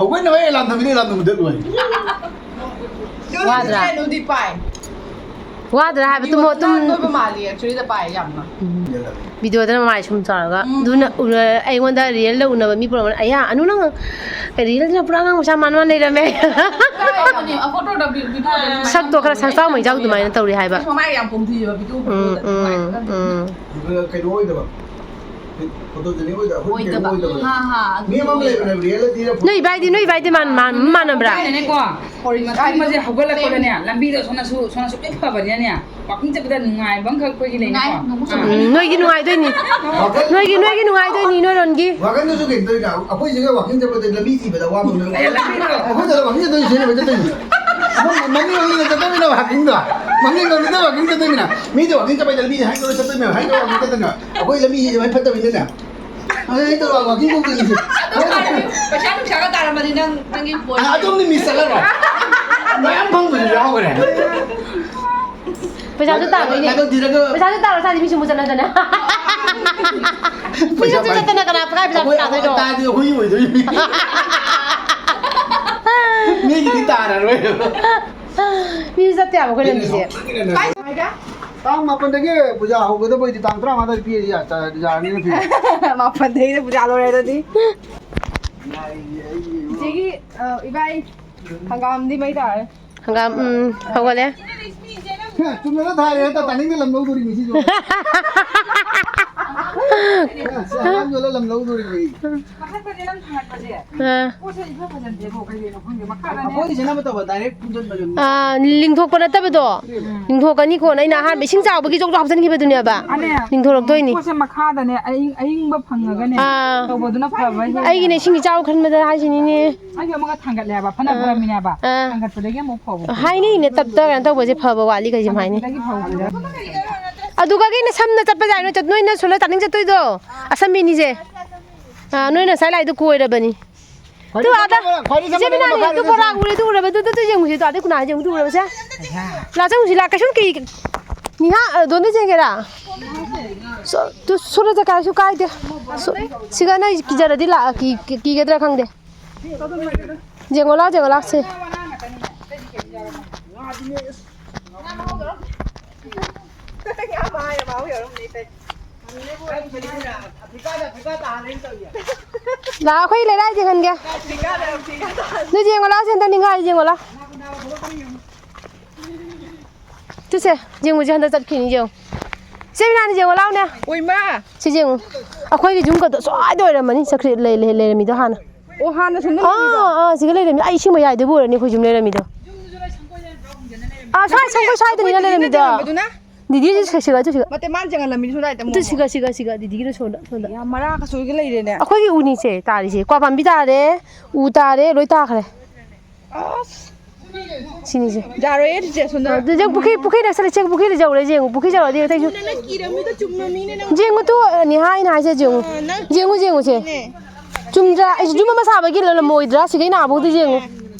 ꯍꯧꯒꯠꯅꯕ ꯑꯦꯂꯥꯝ ꯊꯝꯃꯤꯅꯦ, ꯑꯦꯂꯥꯝꯗꯣ ꯃꯨꯊꯠꯂꯨ" ꯍꯥꯏ꯫ ꯋꯥꯗ꯭ꯔꯥ? ꯅꯨꯡꯗꯤ ꯄꯥꯏ꯫ ꯋꯥꯗ꯭ꯔꯥ ꯍꯥꯏꯕ? ꯇꯨꯝꯃꯣ, ꯇꯨꯝ꯫ ꯅꯣꯏꯕ ꯃꯥꯜꯂꯤ actually ꯗ ꯄꯥꯏ ꯌꯥꯝꯅ꯫ ꯎꯝ꯫ ꯚꯤꯗꯤꯑꯣꯗ ꯃꯃꯥꯏ ꯁꯨꯝ ꯆꯥꯎꯔꯒ꯫ ꯎꯝ꯫ ꯑꯗꯨꯅ ꯎꯅ-, ꯑꯩꯉꯣꯟꯗ ꯔꯤꯌꯦꯜꯗ ꯎꯅꯕ ꯃꯤ ꯄꯨꯝꯅꯃꯛꯅ, "ꯑꯌꯥ, ꯑꯅꯨ ꯅꯪ ꯔꯤꯌꯦꯜꯗꯅ ꯄꯨꯔꯥ ꯑꯉꯥꯡ ꯃꯆꯥ ꯃꯥꯟꯕ ꯃꯥꯟ ꯂꯩꯔꯝꯃꯦ"꯫ ꯐꯣꯇꯣꯗ ꯚꯤꯗꯤꯑꯣꯗ ꯁꯨꯃꯥꯏꯅ ꯁꯛꯇꯣ ꯈꯔ ꯁꯛꯆꯥꯎ ꯃꯩꯖꯥꯎ ꯑꯗꯨꯃꯥꯏꯅ ꯇꯧꯔꯤ ꯍꯥꯏꯕ꯫ ꯃꯃꯥꯏ ꯌꯥꯝ ꯄꯣꯝꯊꯤꯑꯕ ꯚꯤꯗꯤꯑꯣ ꯎꯝ, ꯐꯣꯇꯣꯗ ꯎꯝ, ꯅꯨꯡꯉꯥꯏꯒꯗꯕꯅꯤ꯫ ꯎꯝ꯫ ꯀꯩꯅꯣ ꯑꯣꯏꯗꯕ꯫ ꯐꯣꯇꯣꯖꯦꯅꯤꯛ ꯑꯣꯏꯗꯕ, ꯑꯩꯈꯣꯏ ꯀꯩꯅꯣ ꯑꯣꯏꯗꯕ꯫ ꯑꯣꯏꯗꯕ꯫ ꯍꯥ, ꯍꯥ, ꯑꯗꯨ ꯃꯤ ꯑꯃ ꯑꯣꯏꯗꯕ꯫ ꯂꯩꯕꯅꯦ, ꯔꯤꯌꯦꯜꯗ ꯊꯤꯔ ꯐꯣꯇꯣ ꯅꯣꯏ ꯏꯕꯥꯏꯗꯤ, ꯅꯣꯏ ꯏꯕꯥꯏꯗꯤ ꯃꯥꯟ-, ꯃꯥꯟ-, ꯃꯥꯟꯅꯕ꯭ꯔꯥ? ꯊꯥꯏꯅꯅꯦꯀꯣ, ꯍꯧꯔꯤ ꯃꯇꯨꯡ ꯑꯃꯁꯦ ꯍꯧꯒꯠꯂꯛꯄꯗꯅꯦ, ꯂꯝꯕꯤꯗ ꯁꯣꯝꯅꯁꯨ, ꯁꯣꯝꯅꯁꯨ ꯂꯣꯏ ꯐꯕꯅꯤꯅꯅꯦ, ꯋꯥꯀꯤꯡ ꯆꯠꯄꯗ ꯅꯨꯡꯉꯥꯏꯕ ꯑꯃꯈꯛ ꯑꯩꯈꯣꯏꯒꯤ ꯂꯩꯅꯀꯣ꯫ ꯅꯨꯡꯉꯥꯏ, ꯅꯣꯡꯃ ꯑꯥ꯫ ꯎꯝ, ꯅꯣꯏꯒꯤ ꯅꯨꯡꯉꯥꯏꯗꯣꯏꯅꯤ꯫ ꯋꯥꯀꯤꯡ ꯅꯣꯏꯒꯤ, ꯅꯣꯏꯒꯤ ꯅꯨꯡꯉꯥꯏꯗꯣꯏꯅꯤ, ꯅꯣꯏꯔꯣꯟꯒꯤ꯫ ꯋꯥꯀꯤꯡꯗꯨꯁꯨ ꯀꯩꯅꯣ ꯇꯧꯔꯤꯅ, ꯑꯩꯈꯣꯏ ꯁꯤꯒ ꯋꯥꯀꯤꯡ ꯆꯠꯄꯗ ꯂꯝꯕꯤ ꯊꯤꯕꯗ ꯑꯋꯥꯕ ꯑꯃ ꯑꯦ, ꯂꯝꯕꯤꯗꯣ꯫ ꯑꯩꯈꯣꯏꯗ ꯋꯥꯀꯤꯡ ꯆꯠꯇꯣꯏꯅꯤ, ꯁꯤꯅꯦꯕ ꯆꯠꯇꯣꯏꯅꯤ꯫ ꯃꯃꯤꯡ ꯃꯃꯤꯡ ꯆꯠꯇꯣꯏꯃꯤꯅ ꯋꯥꯀꯤꯡꯗꯣ꯫ ꯃꯃꯤꯡ ꯃꯃꯤꯡꯗ ꯋꯥꯀꯤꯡ ꯆꯠꯇꯣꯏꯃꯤꯅ꯫ ꯃꯤꯗꯤ ꯋꯥꯀꯤꯡ ꯆꯠꯄꯩꯗ ꯂꯝꯕꯤꯁꯦ ꯍꯥꯏꯗꯣꯛꯑ ꯆꯠꯇꯣꯏꯅꯦꯕ, ꯍꯥꯏꯗꯣꯛꯑ ꯋꯥꯀꯤꯡ ꯆꯠꯇꯣꯏꯅꯦꯕ꯫ ꯑꯩꯈꯣꯏ ꯂꯝꯕꯤꯁꯦ ꯑꯗꯨꯃꯥꯏꯅ ꯐꯠꯇꯕꯅꯤꯅꯅꯦ꯫ ꯑꯗꯨ ꯑꯩ ꯇꯧꯔꯒ ꯋꯥꯀꯤꯡ ꯇꯧꯗꯣꯏꯅꯤ꯫ ꯑꯗꯨ ꯇꯥꯔꯗꯤ ꯄꯩꯁꯥ ꯅꯨꯡꯁꯥꯒ ꯇꯥꯔꯝꯃꯗꯤ ꯅꯪ, ꯅꯪꯒꯤ ꯄꯣꯏꯟ꯫ ꯑ, ꯑꯗꯨꯝꯗꯤ ꯃꯤꯁ ꯆꯠꯂꯔꯣꯏ꯫ ꯃꯌꯥꯝ ꯐꯪꯕꯁꯨ ꯌꯥꯎꯈ꯭ꯔꯦ꯫ ꯄꯩꯁꯥꯁꯨ ꯇꯥꯗꯣꯏꯅꯦ꯫ ꯂꯥꯏꯕꯛ ꯊꯤꯔꯒ ꯄꯩꯁꯥꯁꯨ ꯇꯥꯔ ꯆꯥꯗꯤ ꯃꯤꯁꯨ ꯃꯨꯠ ꯆꯠꯅꯗꯅ꯫ ꯄꯩꯁꯥ ꯃꯤꯁꯨ ꯃꯨꯠ ꯆꯠꯇꯅ ꯀꯅꯥ ꯀꯥꯏ ꯄꯩꯁꯥ ꯑꯩꯈꯣꯏ ꯇꯥꯗꯣꯏꯅꯣ? ꯇꯥꯔꯗꯤ ꯍꯨꯏ ꯑꯣꯏꯗꯣꯏꯅꯤ꯫ ꯃꯤꯒꯤꯗꯤ ꯇꯥꯔꯔꯣꯏ꯫ ꯃꯤꯁꯨ ꯆꯠꯇꯦ ꯍꯥꯏꯕ ꯑꯩꯈꯣꯏ ꯂꯝꯕꯤꯁꯦ꯫ ꯇꯥꯡ ꯃꯥꯄꯟꯗꯒꯤ ꯄꯨꯖꯥ ꯍꯧꯒꯗꯕ ꯑꯣꯏꯗꯤ ꯇꯥꯡ ꯇꯔꯥꯃꯉꯥꯗ ꯄꯤꯔꯗꯤ ꯌꯥ-, ꯆ-, ꯌꯥꯔꯅꯤꯅ ꯄꯤ꯫ ꯃꯥꯄꯟꯗꯒꯤꯅ ꯄꯨꯖꯥ ꯂꯣꯏꯔꯦ ꯑꯗꯨꯗꯤ꯫ ꯏꯆꯦꯒꯤ, ꯑ, ꯏꯕꯥꯏ ꯍꯪꯒꯥꯝꯗꯤ ꯃꯩ ꯇꯥꯔꯦ꯫ ꯍꯪꯒꯥꯝ, ꯎꯝ, ꯍꯧꯒꯠꯂꯦ꯫ ꯍꯦ, ꯆꯨꯝꯅꯗ ꯊꯥꯏꯔꯦ, ꯍꯦꯛꯇ ꯇꯥꯅꯤꯡꯗ ꯂꯝ ꯂꯧꯗꯣꯔꯤꯅꯤ ꯁꯤꯁꯨ꯫ ꯍꯦ, ꯁꯤ ꯍꯪꯒꯥꯝ ꯌꯣꯜꯂ ꯂꯝ ꯂꯧꯗꯣꯔꯤꯅꯤ꯫ ꯃꯊꯛꯇꯅꯦ ꯅꯪ ꯊꯥꯡꯒꯠꯄꯁꯦ꯫ ꯑꯥ꯫ ꯄꯣꯠꯁꯦ ꯏꯐ ꯐꯖꯗꯦꯕꯣ, ꯀꯩꯒꯤꯅꯣ ꯈꯪꯗꯦ꯫ ꯃꯈꯥꯗꯅꯦ꯫ ꯑꯩꯈꯣꯏꯒꯤꯁꯦ ꯅꯝꯕ ꯇꯧꯕ, direct ꯄꯨꯟꯁꯤꯟꯕꯗꯨꯅꯤ꯫ ꯑꯥ, ꯂꯤꯡꯊꯣꯛꯄ ꯅꯠꯇꯕꯗꯣ꯫ ꯎꯝ꯫ ꯂꯤꯡꯊꯣꯛꯀꯅꯤ ꯀꯣꯟꯅ, ꯑꯩꯅ ꯑꯍꯥꯟꯕ ꯏꯁꯤꯡ ꯆꯥꯎꯕꯒꯤ ꯖꯣꯛ ꯖꯣꯛ ꯍꯥꯞꯆꯤꯟꯈꯤꯕꯗꯨꯅꯦꯕ꯫ ꯑꯅꯦ, ꯂꯤꯡꯊꯣꯔꯛꯇꯣꯏꯅꯤ꯫ ꯄꯣꯠꯁꯦ ꯃꯈꯥꯗꯅꯦ, ꯑꯏꯪ-, ꯑꯏꯪꯕ ꯐꯪꯉꯒꯅꯦ, ꯑꯥ꯫ ꯇꯧꯕꯗꯨꯅ ꯐꯕ ꯍꯦꯜꯂꯦ꯫ ꯑꯩꯒꯤꯅ ꯏꯁꯤꯡ ꯏꯆꯥꯎ ꯈꯟꯕꯗ ꯍꯥꯏꯁꯤꯅꯤꯅꯦ꯫ ꯑꯩꯁꯨ ꯑꯃꯒ ꯊꯥꯡꯒꯠꯂꯦ ꯍꯥꯏꯕ, ꯐꯅ ꯑꯥ꯫ ꯐꯔꯝꯃꯤꯅꯦ ꯍꯥꯏꯕ꯫ ꯑꯥ꯫ ꯊꯥꯡꯒꯠꯄꯗꯒꯤ ꯑꯃꯨꯛ ꯐꯕ꯫ ꯍꯥꯏꯅꯩꯅꯦ, ꯇꯞꯇ ꯀꯩꯅꯣ ꯇꯧꯕꯁꯦ ꯐꯕ ꯋꯥꯠꯂꯤ ꯀꯩꯁꯦ ꯍꯥꯏꯅꯩ꯫ ꯊꯥꯡꯒꯠꯄꯗꯒꯤ ꯐꯕꯁꯦ꯫ ꯑꯗꯨꯒ ꯑꯩꯅ ꯁꯝꯅ ꯆꯠꯄꯁꯦ ꯍꯥꯏ, ꯅꯣꯏ ꯆꯠ-, ꯅꯣꯏꯅ ꯁꯣꯝꯗ ꯇꯥꯅꯤꯡ ꯆꯠꯇꯣꯏꯗꯣ? ꯑꯁꯝꯕꯤꯅꯤꯁꯦ꯫ ꯑꯥ, ꯅꯣꯏꯅ ꯉꯁꯥꯏ ꯂꯥꯛꯏꯗꯣ ꯀꯣꯏꯔꯕꯅꯤ꯫ ꯈ꯭ꯋꯥꯏꯗꯒꯤ ꯇꯨ ꯑꯥꯗ, ꯁꯝꯕ-, ꯈ꯭ꯋꯥꯏꯗꯒꯤ ꯏꯆꯦ ꯁꯝꯕꯗꯨꯅ ꯕꯤꯅꯥꯅꯤ, ꯃꯈꯥꯗ ꯑꯗꯨ ꯅꯠꯇ꯭ꯔꯣ? ꯕꯣꯔꯥ ꯎꯔꯦ, ꯑꯗꯨ ꯎꯔꯕ, ꯑꯗꯨ, ꯑꯗꯨ, ꯑꯗꯨ ꯌꯦꯡꯉꯨꯁꯤ, ꯑꯗꯨ ꯑꯥꯗ ꯀꯅꯥ ꯌꯦꯡꯉꯨ, ꯑꯗꯨ ꯎꯔꯕꯁꯦ? ꯂꯥ ꯆꯪꯉꯨꯁꯤ, ꯂꯥ, ꯀꯩꯁꯨꯝ ꯀꯤ-, ꯅꯤꯍꯥ, ꯑ, ꯗꯣꯟꯗ ꯆꯦꯟꯒꯦꯔꯥ? ꯁꯣ-, ꯇꯨ, ꯁꯣꯝꯗ ꯆꯠꯀꯦ ꯍꯥꯏꯁꯨ ꯀꯥꯏꯗꯦ꯫ ꯁꯣ-, ꯁꯤꯒ ꯅꯣꯏ ꯀꯤꯖꯔꯗꯤ ꯂꯥꯛ-, ꯀꯤ-, ꯀꯤ-, ꯀꯤꯒꯗ꯭ꯔꯥ ꯈꯪꯗꯦ꯫ ꯌꯦꯡꯉꯣ ꯂꯥꯎ, ꯌꯦꯡꯉꯣ ꯂꯥꯎ, ꯁꯦ꯫ ꯂꯥꯛ, ꯑꯩꯈꯣꯏ ꯂꯩꯔꯥꯏ ꯌꯦꯡꯍꯟꯒꯦ꯫ ꯅꯣꯏ ꯌꯦꯡꯉꯣ ꯂꯥꯎ, ꯁꯤ ꯍꯟꯗꯛ ꯅꯤꯡꯈꯥꯏ ꯌꯦꯡꯉꯣ ꯂꯥꯎ꯫ ꯆꯨꯁꯦ, ꯌꯦꯡꯉꯨꯁꯦ, ꯍꯟꯗꯛ ꯆꯠꯈꯤꯅꯤ ꯌꯦꯡꯉꯨ꯫ ꯏꯆꯦ ꯕꯤꯅꯥꯅꯤ ꯌꯦꯡꯉꯣ ꯂꯥꯎꯅꯦ꯫ ꯑꯣꯏꯃꯥ! ꯁꯤ ꯌꯦꯡꯉꯨ꯫ ꯑꯩꯈꯣꯏꯒꯤ ꯌꯨꯝꯒꯗꯣ ꯁ꯭ꯋꯥꯏꯗ ꯑꯣꯏꯔꯝꯃꯅꯤ, ꯆꯠꯈ꯭ꯔꯤ-, ꯂꯩ-, ꯂꯩ-, ꯂꯩꯔꯝꯃꯤꯗꯣ ꯍꯥꯟꯅ꯫ ꯑꯣ, ꯍꯥꯟꯅ ꯁꯣꯝꯗ ꯑꯥ, ꯂꯩꯔꯝꯃꯤꯗꯣ? ꯑꯥ, ꯁꯤꯒ ꯂꯩꯔꯝꯃꯤ꯫ ꯑꯩ ꯏꯁꯤꯡ ꯃꯌꯥꯏꯗꯕꯨ ꯑꯣꯏꯔꯅꯤ ꯑꯩꯈꯣꯏ ꯌꯨꯝ ꯂꯩꯔꯝꯃꯤꯗꯣ꯫ ꯑꯥ, ꯁ꯭ꯋꯥꯏ ꯁꯪꯒꯣꯏ ꯁ꯭ꯋꯥꯏꯗꯅꯤꯅ ꯑꯩꯈꯣꯏ ꯂꯩꯔꯝꯃꯤꯗꯣ꯫ ꯗꯤꯗꯤꯅ ꯂꯩꯔꯝꯕꯗꯨꯅ? ꯗꯤꯗꯤꯁꯦ ꯁꯤꯒ, ꯁꯤꯒ, ꯁꯤꯒ꯫ ꯅꯠꯇꯦ, ꯃꯥꯅ ꯆꯪꯍꯜꯂꯝꯃꯤꯗꯨ ꯁꯣꯝꯗ ꯍꯦꯛꯇ ꯑꯗꯨ ꯃꯣꯃꯣ꯫ ꯁꯤꯒ, ꯁꯤꯒ, ꯁꯤꯒ, ꯗꯤꯗꯤꯒꯤꯗꯣ ꯁꯣꯝꯗ, ꯁꯣꯝꯗ꯫ ꯌꯥꯝ ꯃꯔꯥ ꯀꯁꯨꯒ ꯂꯩꯔꯦꯅꯦ꯫ ꯑꯩꯈꯣꯏꯒꯤ ꯎꯅꯤꯁꯦ ꯇꯥꯔꯤꯁꯦ꯫ ꯀ꯭ꯋꯥ ꯄꯥꯝꯕꯤ ꯇꯥꯔꯦ, ꯎ ꯇꯥꯔꯦ, ꯂꯣꯏ ꯇꯥꯈ꯭ꯔꯦ꯫ ꯑꯁ꯫ ꯁꯤꯅꯤꯁꯦ꯫ ꯌꯥꯔꯣꯏꯌꯦ, ꯆꯤꯆꯦ, ꯁꯣꯝꯗ꯫ ꯑꯗꯨ ꯅꯪ ꯄꯨꯈ꯭ꯔꯤ, ꯄꯨꯈ꯭ꯔꯤꯗ ꯆꯠꯂ ꯆꯦꯛ ꯄꯨꯈ꯭ꯔꯤꯗ ꯌꯧꯔꯦ, ꯌꯦꯡꯉꯨ, ꯄꯨꯈ꯭ꯔꯤ ꯌꯧꯔꯗꯤ ꯑꯇꯩꯁꯨ꯫ ꯅꯪꯅ ꯀꯤꯔꯝꯃꯤꯗꯣ ꯆꯨꯝꯃꯝꯃꯤꯅꯦ ꯅꯪ꯫ ꯌꯦꯡꯉꯨ ꯇꯨ, ꯅꯦꯍꯥ ꯑꯩꯅ ꯍꯥꯏꯁꯦ ꯌꯦꯡꯉꯨ꯫ ꯑ, ꯅꯪ ꯌꯦꯡꯉꯨ, ꯌꯦꯡꯉꯨꯁꯦ꯫ ꯆꯨꯝꯃꯤꯅꯦ꯫ ꯆꯨꯝꯗ꯭ꯔꯥ? ꯑꯩꯁꯨ ꯌꯨꯝ ꯑꯃ ꯁꯥꯕꯒꯤ ꯂꯣꯏꯔꯝꯃꯣꯏꯗ꯭ꯔꯥ? ꯁꯤꯒꯩ ꯅꯥꯕꯧꯗꯤ ꯌꯦꯡꯉꯨ꯫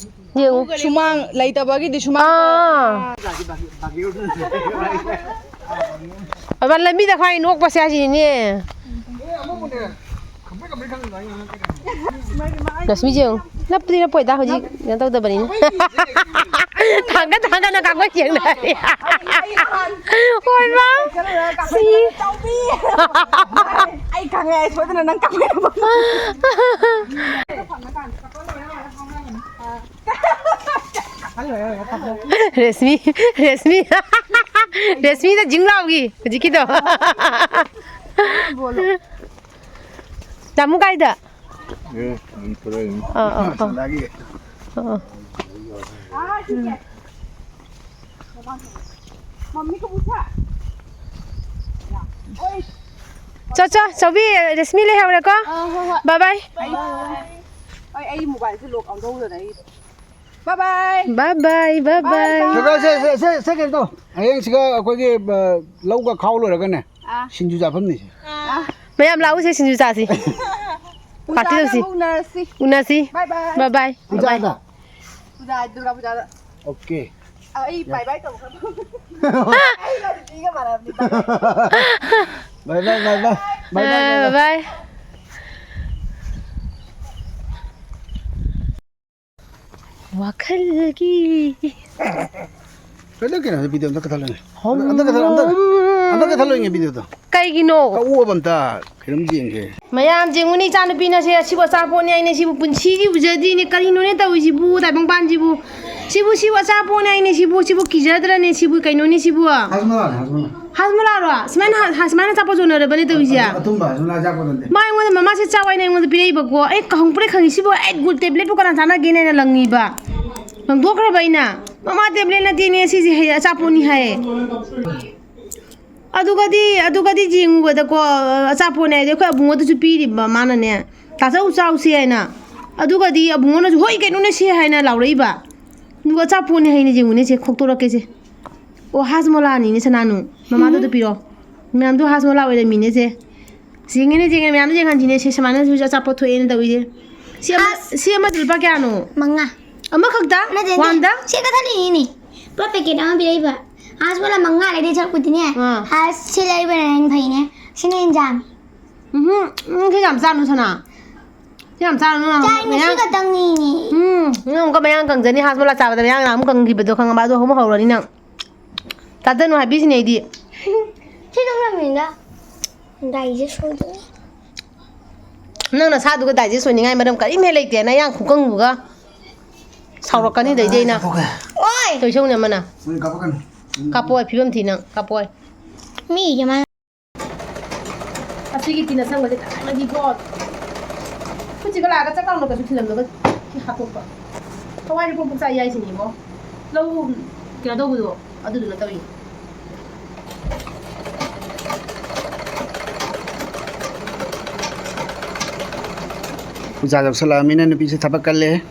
ꯌꯦꯡꯉꯨ꯫ ꯁꯨꯃꯥꯡ ꯂꯩꯇꯕꯒꯤꯗꯤ ꯁꯨꯃꯥꯡ꯫ ꯑꯥ꯫ ꯑꯃ ꯂꯝꯕꯤꯗ ꯈ꯭ꯋꯥꯏ ꯅꯣꯛꯄꯁꯦ ꯑꯁꯤꯅꯦ꯫ ꯂꯛꯁꯃꯤ ꯌꯦꯡꯉꯨ꯫ ꯅꯞꯄꯗꯤ ꯅꯞꯄꯣꯏꯗ ꯍꯧꯖꯤꯛ ꯀꯩꯅꯣ ꯇꯧꯗꯕꯅꯤꯅ꯫ ꯊꯥꯡꯒꯠ ꯊꯥꯡꯒꯠꯅ ꯀꯥꯡꯒꯣꯏ ꯆꯦꯡꯅꯔꯤ꯫ ꯍꯣꯏ ꯃꯥ꯫ ꯁꯤ꯫ ꯑꯩ ꯈꯪꯉꯦ, ꯑꯩ ꯁꯣꯏꯗꯅ ꯅꯪ ꯀꯥꯡꯒꯣꯏ ꯔꯦꯁꯃꯤ, ꯔꯦꯁꯃꯤ꯫ ꯔꯦꯁꯃꯤꯗ ꯖꯤꯡ ꯂꯥꯎꯈꯤ ꯍꯧꯖꯤꯛꯀꯤꯗꯣ꯫ ꯇꯥꯃꯣ ꯀꯥꯏꯗ? ꯑꯦ, ꯎꯝ, ꯊꯣꯛꯂꯛꯑꯦ꯫ ꯑꯥ, ꯑꯥ, ꯑꯥ꯫ ꯁꯣꯗꯥꯒꯤ꯫ ꯑꯥ, ꯑꯥ꯫ ꯃꯝꯃꯤ ꯀꯕꯨꯊ꯫ ꯆꯣ, ꯆꯣ, ꯆꯧꯕꯤ, ꯔꯦꯁꯃꯤ ꯂꯩꯍꯧꯔꯦꯀꯣ꯫ ꯑꯥ, ꯍꯣꯏ, ꯍꯣꯏ꯫ Bye bye꯫ ꯑꯩ, ꯑꯩ, ꯑꯩ mobileꯁꯦ lock ꯑꯣꯟꯊꯣꯛꯎꯗꯅ ꯑꯩ꯫ Bye bye꯫ Bye bye, bye bye꯫ Bye bye꯫ ꯁꯦ, ꯁꯦ, ꯁꯦ, ꯁꯦ ꯀꯩꯅꯣ ꯇꯧ꯫ ꯍꯌꯦꯡꯁꯤꯒ ꯑꯩꯈꯣꯏꯒꯤ, ꯑ, ꯂꯧꯒ ꯈꯥꯎ ꯂꯣꯏꯔꯒꯅꯦ, ꯑꯥ꯫ ꯁꯤꯡꯖꯨ ꯆꯥꯐꯝꯅꯤꯁꯦ꯫ ꯑꯥ꯫ ꯃꯌꯥꯝ ꯂꯥꯛꯎꯁꯦ, ꯁꯤꯡꯖꯨ ꯆꯥꯁꯤ꯫ Party ꯎꯖꯥꯗ ꯇꯧꯁꯤ꯫ ꯑꯃꯨꯛ ꯎꯅꯔꯁꯤ꯫ ꯎꯅꯁꯤ꯫ Bye bye꯫ Bye bye꯫ ꯎꯖꯥꯗ? ꯎꯖꯥ, Durga ꯄꯨꯖꯥꯗ꯫ Okay꯫ ꯑ, ꯑꯩ bye bye ꯇꯧꯈ꯭ꯔꯕ? ꯑꯩꯒ ꯑꯗꯨꯗꯤꯒ ꯃꯥꯟꯅꯕꯅꯤ, bye bye꯫ Bye bye, bye bye꯫ Bye bye, bye bye꯫ Bye bye꯫ ꯋꯥꯈꯜꯒꯤ ꯀꯩꯗꯧ ꯀꯩꯅꯣ? ꯚꯤꯗꯤꯑꯣ ꯑꯝꯇ ꯀꯊꯠꯂꯣꯅꯦ꯫ ꯍꯝ꯫ ꯑꯝꯇ ꯀꯊꯠꯂꯣ, ꯑꯝꯇ, ꯑꯝꯇ ꯀꯊꯠꯂꯣꯏꯅꯦ ꯚꯤꯗꯤꯑꯣꯗꯣ꯫ ꯀꯩꯒꯤꯅꯣ? ꯀꯛꯎꯕ ꯑꯝꯇ ꯀꯩꯅꯣꯝ ꯌꯦꯡꯒꯦ꯫ ꯃꯌꯥꯝ ꯌꯦꯡꯉꯨꯅꯦ, ꯏꯆꯥꯅꯨꯄꯤꯅ ꯁꯦ, ꯁꯤꯕꯨ ꯑꯆꯥꯄꯣꯠꯅꯦ ꯍꯥꯏꯅꯦ, ꯁꯤꯕꯨ ꯄꯨꯟꯁꯤꯒꯤ ꯎꯖꯗ꯭ꯔꯤꯅꯦ, ꯀꯔꯤꯅꯣꯅꯦ ꯇꯧꯔꯤꯁꯤꯕꯨ, ꯇꯥꯏꯕꯪꯄꯥꯟꯁꯤꯕꯨ? ꯁꯤꯕꯨ, ꯁꯤꯕꯨ ꯑꯆꯥꯄꯣꯠꯅꯦ ꯍꯥꯏꯅꯦ, ꯁꯤꯕꯨ, ꯁꯤꯕꯨ ꯀꯤꯖꯗ꯭ꯔꯅꯦ, ꯁꯤꯕꯨ ꯀꯩꯅꯣꯅꯦ ꯁꯤꯕꯨ? ꯍꯥꯖꯃꯣꯂꯥꯅꯦ, ꯍꯥꯖꯃꯣꯂꯥ꯫ ꯍꯥꯖꯃꯣꯂꯥꯔꯣ? ꯁꯨꯃꯥꯏꯅ ꯍꯥ-, ꯁꯨꯃꯥꯏꯅ ꯑꯆꯥꯄꯣꯠ ꯌꯣꯟꯅꯔꯕꯅꯦ ꯇꯧꯔꯤꯁꯦ? ꯑꯗꯨ-, ꯑꯗꯨꯝꯕ ꯍꯥꯖꯃꯣꯂꯥ ꯑꯆꯥꯄꯣꯠ ꯅꯠꯇꯦ꯫ ꯃꯥ ꯑꯩꯉꯣꯟꯗ, ꯃꯃꯥ ꯁꯤ ꯆꯥꯎ ꯍꯥꯏꯅ ꯑꯩꯉꯣꯟꯗ ꯄꯤꯔꯛꯏꯕꯀꯣ, ꯑꯩ ꯈꯪꯄ꯭ꯔꯦꯛ ꯈꯪꯉꯤ, ꯁꯤꯕꯨ ꯑꯩ ꯒꯨꯗ ꯇꯦꯕ꯭ꯂꯦꯠꯄꯨ ꯀꯅꯥ ꯆꯥꯟꯅꯒꯦꯅ ꯑꯩꯅ ꯂꯪꯉꯤꯕ꯫ ꯂꯪꯊꯣꯛꯈ꯭ꯔꯕ ꯑꯩꯅ꯫ ꯃꯃꯥ ꯇꯦꯕ꯭ꯂꯦꯠ ꯅꯠꯇꯦꯅꯦ, ꯁꯤꯁꯦ ꯍꯦ-, ꯑꯆꯥꯄꯣꯠꯅꯤ ꯍꯥꯏꯌꯦ꯫ ꯑꯗꯨꯒꯗꯤ, ꯑꯗꯨꯒꯗꯤ ꯌꯦꯡꯉꯨꯕꯗꯀꯣ, ꯑꯆꯥꯄꯣꯠꯅꯦ ꯍꯥꯏꯗꯤ ꯑꯩꯈꯣꯏ ꯑꯕꯨꯡꯉꯣꯗꯁꯨ ꯄꯤꯔꯤꯕ ꯃꯥꯅꯅꯦ, "ꯇꯥꯆꯧ ꯆꯥꯎꯁꯦ" ꯍꯥꯏꯅ꯫ ꯑꯗꯨꯒꯗꯤ ꯑꯕꯨꯡꯉꯣꯅꯁꯨ, "ꯍꯣꯏ, ꯀꯩꯅꯣꯅꯦ ꯁꯦ" ꯍꯥꯏꯅ ꯂꯥꯎꯔꯛꯏꯕ꯫ ꯑꯗꯨꯒ ꯑꯆꯥꯄꯣꯠꯅꯦ ꯍꯥꯏꯅ ꯌꯦꯡꯉꯨꯅꯦ ꯁꯦ, ꯈꯣꯛꯇꯣꯔꯛꯀꯦꯁꯦ꯫ ꯑꯣ, ꯍꯥꯖꯃꯣꯂꯥꯅꯤꯅꯦ ꯁꯅꯥꯅꯨ꯫ ꯃꯃꯥꯗꯨꯗ ꯄꯤꯔꯛꯑꯣ꯫ ꯃꯌꯥꯝꯗꯣ ꯍꯥꯖꯃꯣꯂꯥ ꯑꯣꯏꯔꯝꯃꯤꯅꯦ ꯁꯦ꯫ ꯌꯦꯡꯉꯦꯅꯦ, ꯌꯦꯡꯉꯦ, ꯃꯌꯥꯝꯗꯣ ꯌꯦꯡꯍꯟꯁꯤꯅꯦ ꯁꯦ, ꯁꯨꯃꯥꯏꯅꯁꯨ ꯑꯆꯥꯄꯣꯠ ꯊꯣꯛꯑꯦꯅ ꯇꯧꯔꯤꯁꯦ꯫ ꯁꯤ ꯑꯃ-, ꯍꯥ? ꯁꯤ ꯑꯃꯗ ꯂꯨꯄꯥ ꯀꯌꯥꯅꯣ? ꯃꯉꯥ꯫ ꯑꯃꯈꯛꯇ? ꯅꯠꯇꯦ, ꯅꯠꯇꯦ꯫ ꯋꯥꯟꯗ? ꯁꯤ ꯀꯊꯠꯂꯤꯅꯤꯅꯦ꯫ ꯄꯨꯔꯥ ꯄꯦꯀꯦꯠ ꯑꯃ ꯄꯤꯔꯛꯏꯕ꯫ ꯍꯥꯖꯃꯣꯂꯥ ꯃꯉꯥ ꯂꯩꯗꯣꯏ ꯁꯔꯨꯛꯄꯨꯗꯤꯅꯦ, ꯑꯥ꯫ ꯍꯥ, ꯁꯤ ꯂꯩꯕꯅ ꯍꯦꯟꯅ ꯐꯩꯅꯦ꯫ ꯁꯤꯅ ꯍꯦꯟꯅ ꯌꯥꯝꯃꯤ꯫ ꯎꯝꯍꯨꯝ, ꯎꯝ, ꯁꯤ ꯌꯥꯝ ꯆꯥꯅꯨ ꯁꯅꯥ꯫ ꯁꯤ ꯌꯥꯝ ꯆꯥꯅꯨ, ꯅꯪ ꯆꯥꯏꯅꯦ, ꯁꯤ ꯃꯌꯥꯡ-, ꯈꯛꯇꯪꯅꯤꯅꯦ꯫ ꯎꯝ, ꯅꯪ ꯑꯃꯨꯛꯀ ꯃꯌꯥꯡ ꯀꯪꯖꯅꯤ, ꯍꯥꯖꯃꯣꯂꯥ ꯆꯥꯕꯗ ꯃꯌꯥꯡ ꯑꯃꯨꯛ ꯀꯪꯈꯤꯕꯗꯣ ꯈꯪꯉꯕ? ꯑꯗꯨ ꯑꯃꯨꯛ ꯍꯧꯔꯅꯤ ꯅꯪ꯫ ꯆꯥꯖꯅꯨ ꯍꯥꯏꯕꯤꯁꯤꯅꯦ ꯑꯩꯗꯤ꯫ ꯁꯤ ꯑꯗꯨꯝ ꯂꯩꯔꯝꯃꯤꯗ꯫ ꯗꯥꯏꯖꯦꯁ ꯑꯣꯏꯗꯣꯏꯅꯦ꯫ ꯅꯪ ꯅꯁꯥꯗꯨꯒ ꯗꯥꯏꯖꯦꯁ ꯑꯣꯏꯅꯤꯡꯉꯥꯏ ꯃꯔꯝ ꯀꯔꯤꯝ ꯍꯦꯛ ꯂꯩꯇꯦ, ꯅꯌꯥꯡ ꯈꯨꯀꯪꯗꯨꯒ꯫ ꯁꯥꯎꯔꯛꯀꯅꯤ ꯑꯗꯩꯗꯤ ꯑꯩꯅ꯫ ꯆꯥꯊꯣꯛꯈ꯭ꯔꯦ꯫ ꯑꯣꯏ! ꯇꯣꯏꯁꯧꯅꯦ ꯑꯃꯅ꯫ ꯃꯣꯏ ꯀꯥꯞꯄꯛꯀꯅꯨ꯫ ꯀꯥꯞꯄꯣꯏ, ꯐꯤꯕꯝ ꯊꯤ ꯅꯪ, ꯀꯥꯞꯄꯣꯏ꯫ ꯃꯤ ꯀꯃꯥꯏꯅ? ꯑꯁꯤꯒꯤ ꯇꯤꯟ ꯑꯁꯪꯕꯁꯦ ꯀꯗꯥꯏꯗꯒꯤꯀꯣ? ꯈꯨꯠꯁꯤꯒ ꯂꯥꯛꯑꯒ ꯆꯥꯛ ꯂꯥꯎꯅ ꯀꯩꯁꯨ ꯊꯤꯜꯂꯝꯂꯒ ꯁꯤ ꯍꯥꯠꯇꯣꯛꯄ꯫ ꯊꯋꯥꯏꯗꯤ ꯄ꯭ꯔꯣꯛ ꯄ꯭ꯔꯣꯛ ꯆꯥꯛꯏ ꯍꯥꯏꯁꯤꯅꯤꯀꯣ꯫ ꯂꯧ ꯀꯩꯅꯣ ꯇꯧꯕꯗꯣ ꯑꯗꯨꯗꯨꯅ ꯇꯧꯔꯤ꯫ ꯄꯨꯖꯥ ꯌꯧꯁꯜꯂꯛꯑꯃꯤꯅ ꯅꯨꯄꯤꯁꯦ ꯊꯕꯛ ꯀꯜꯂꯦ꯫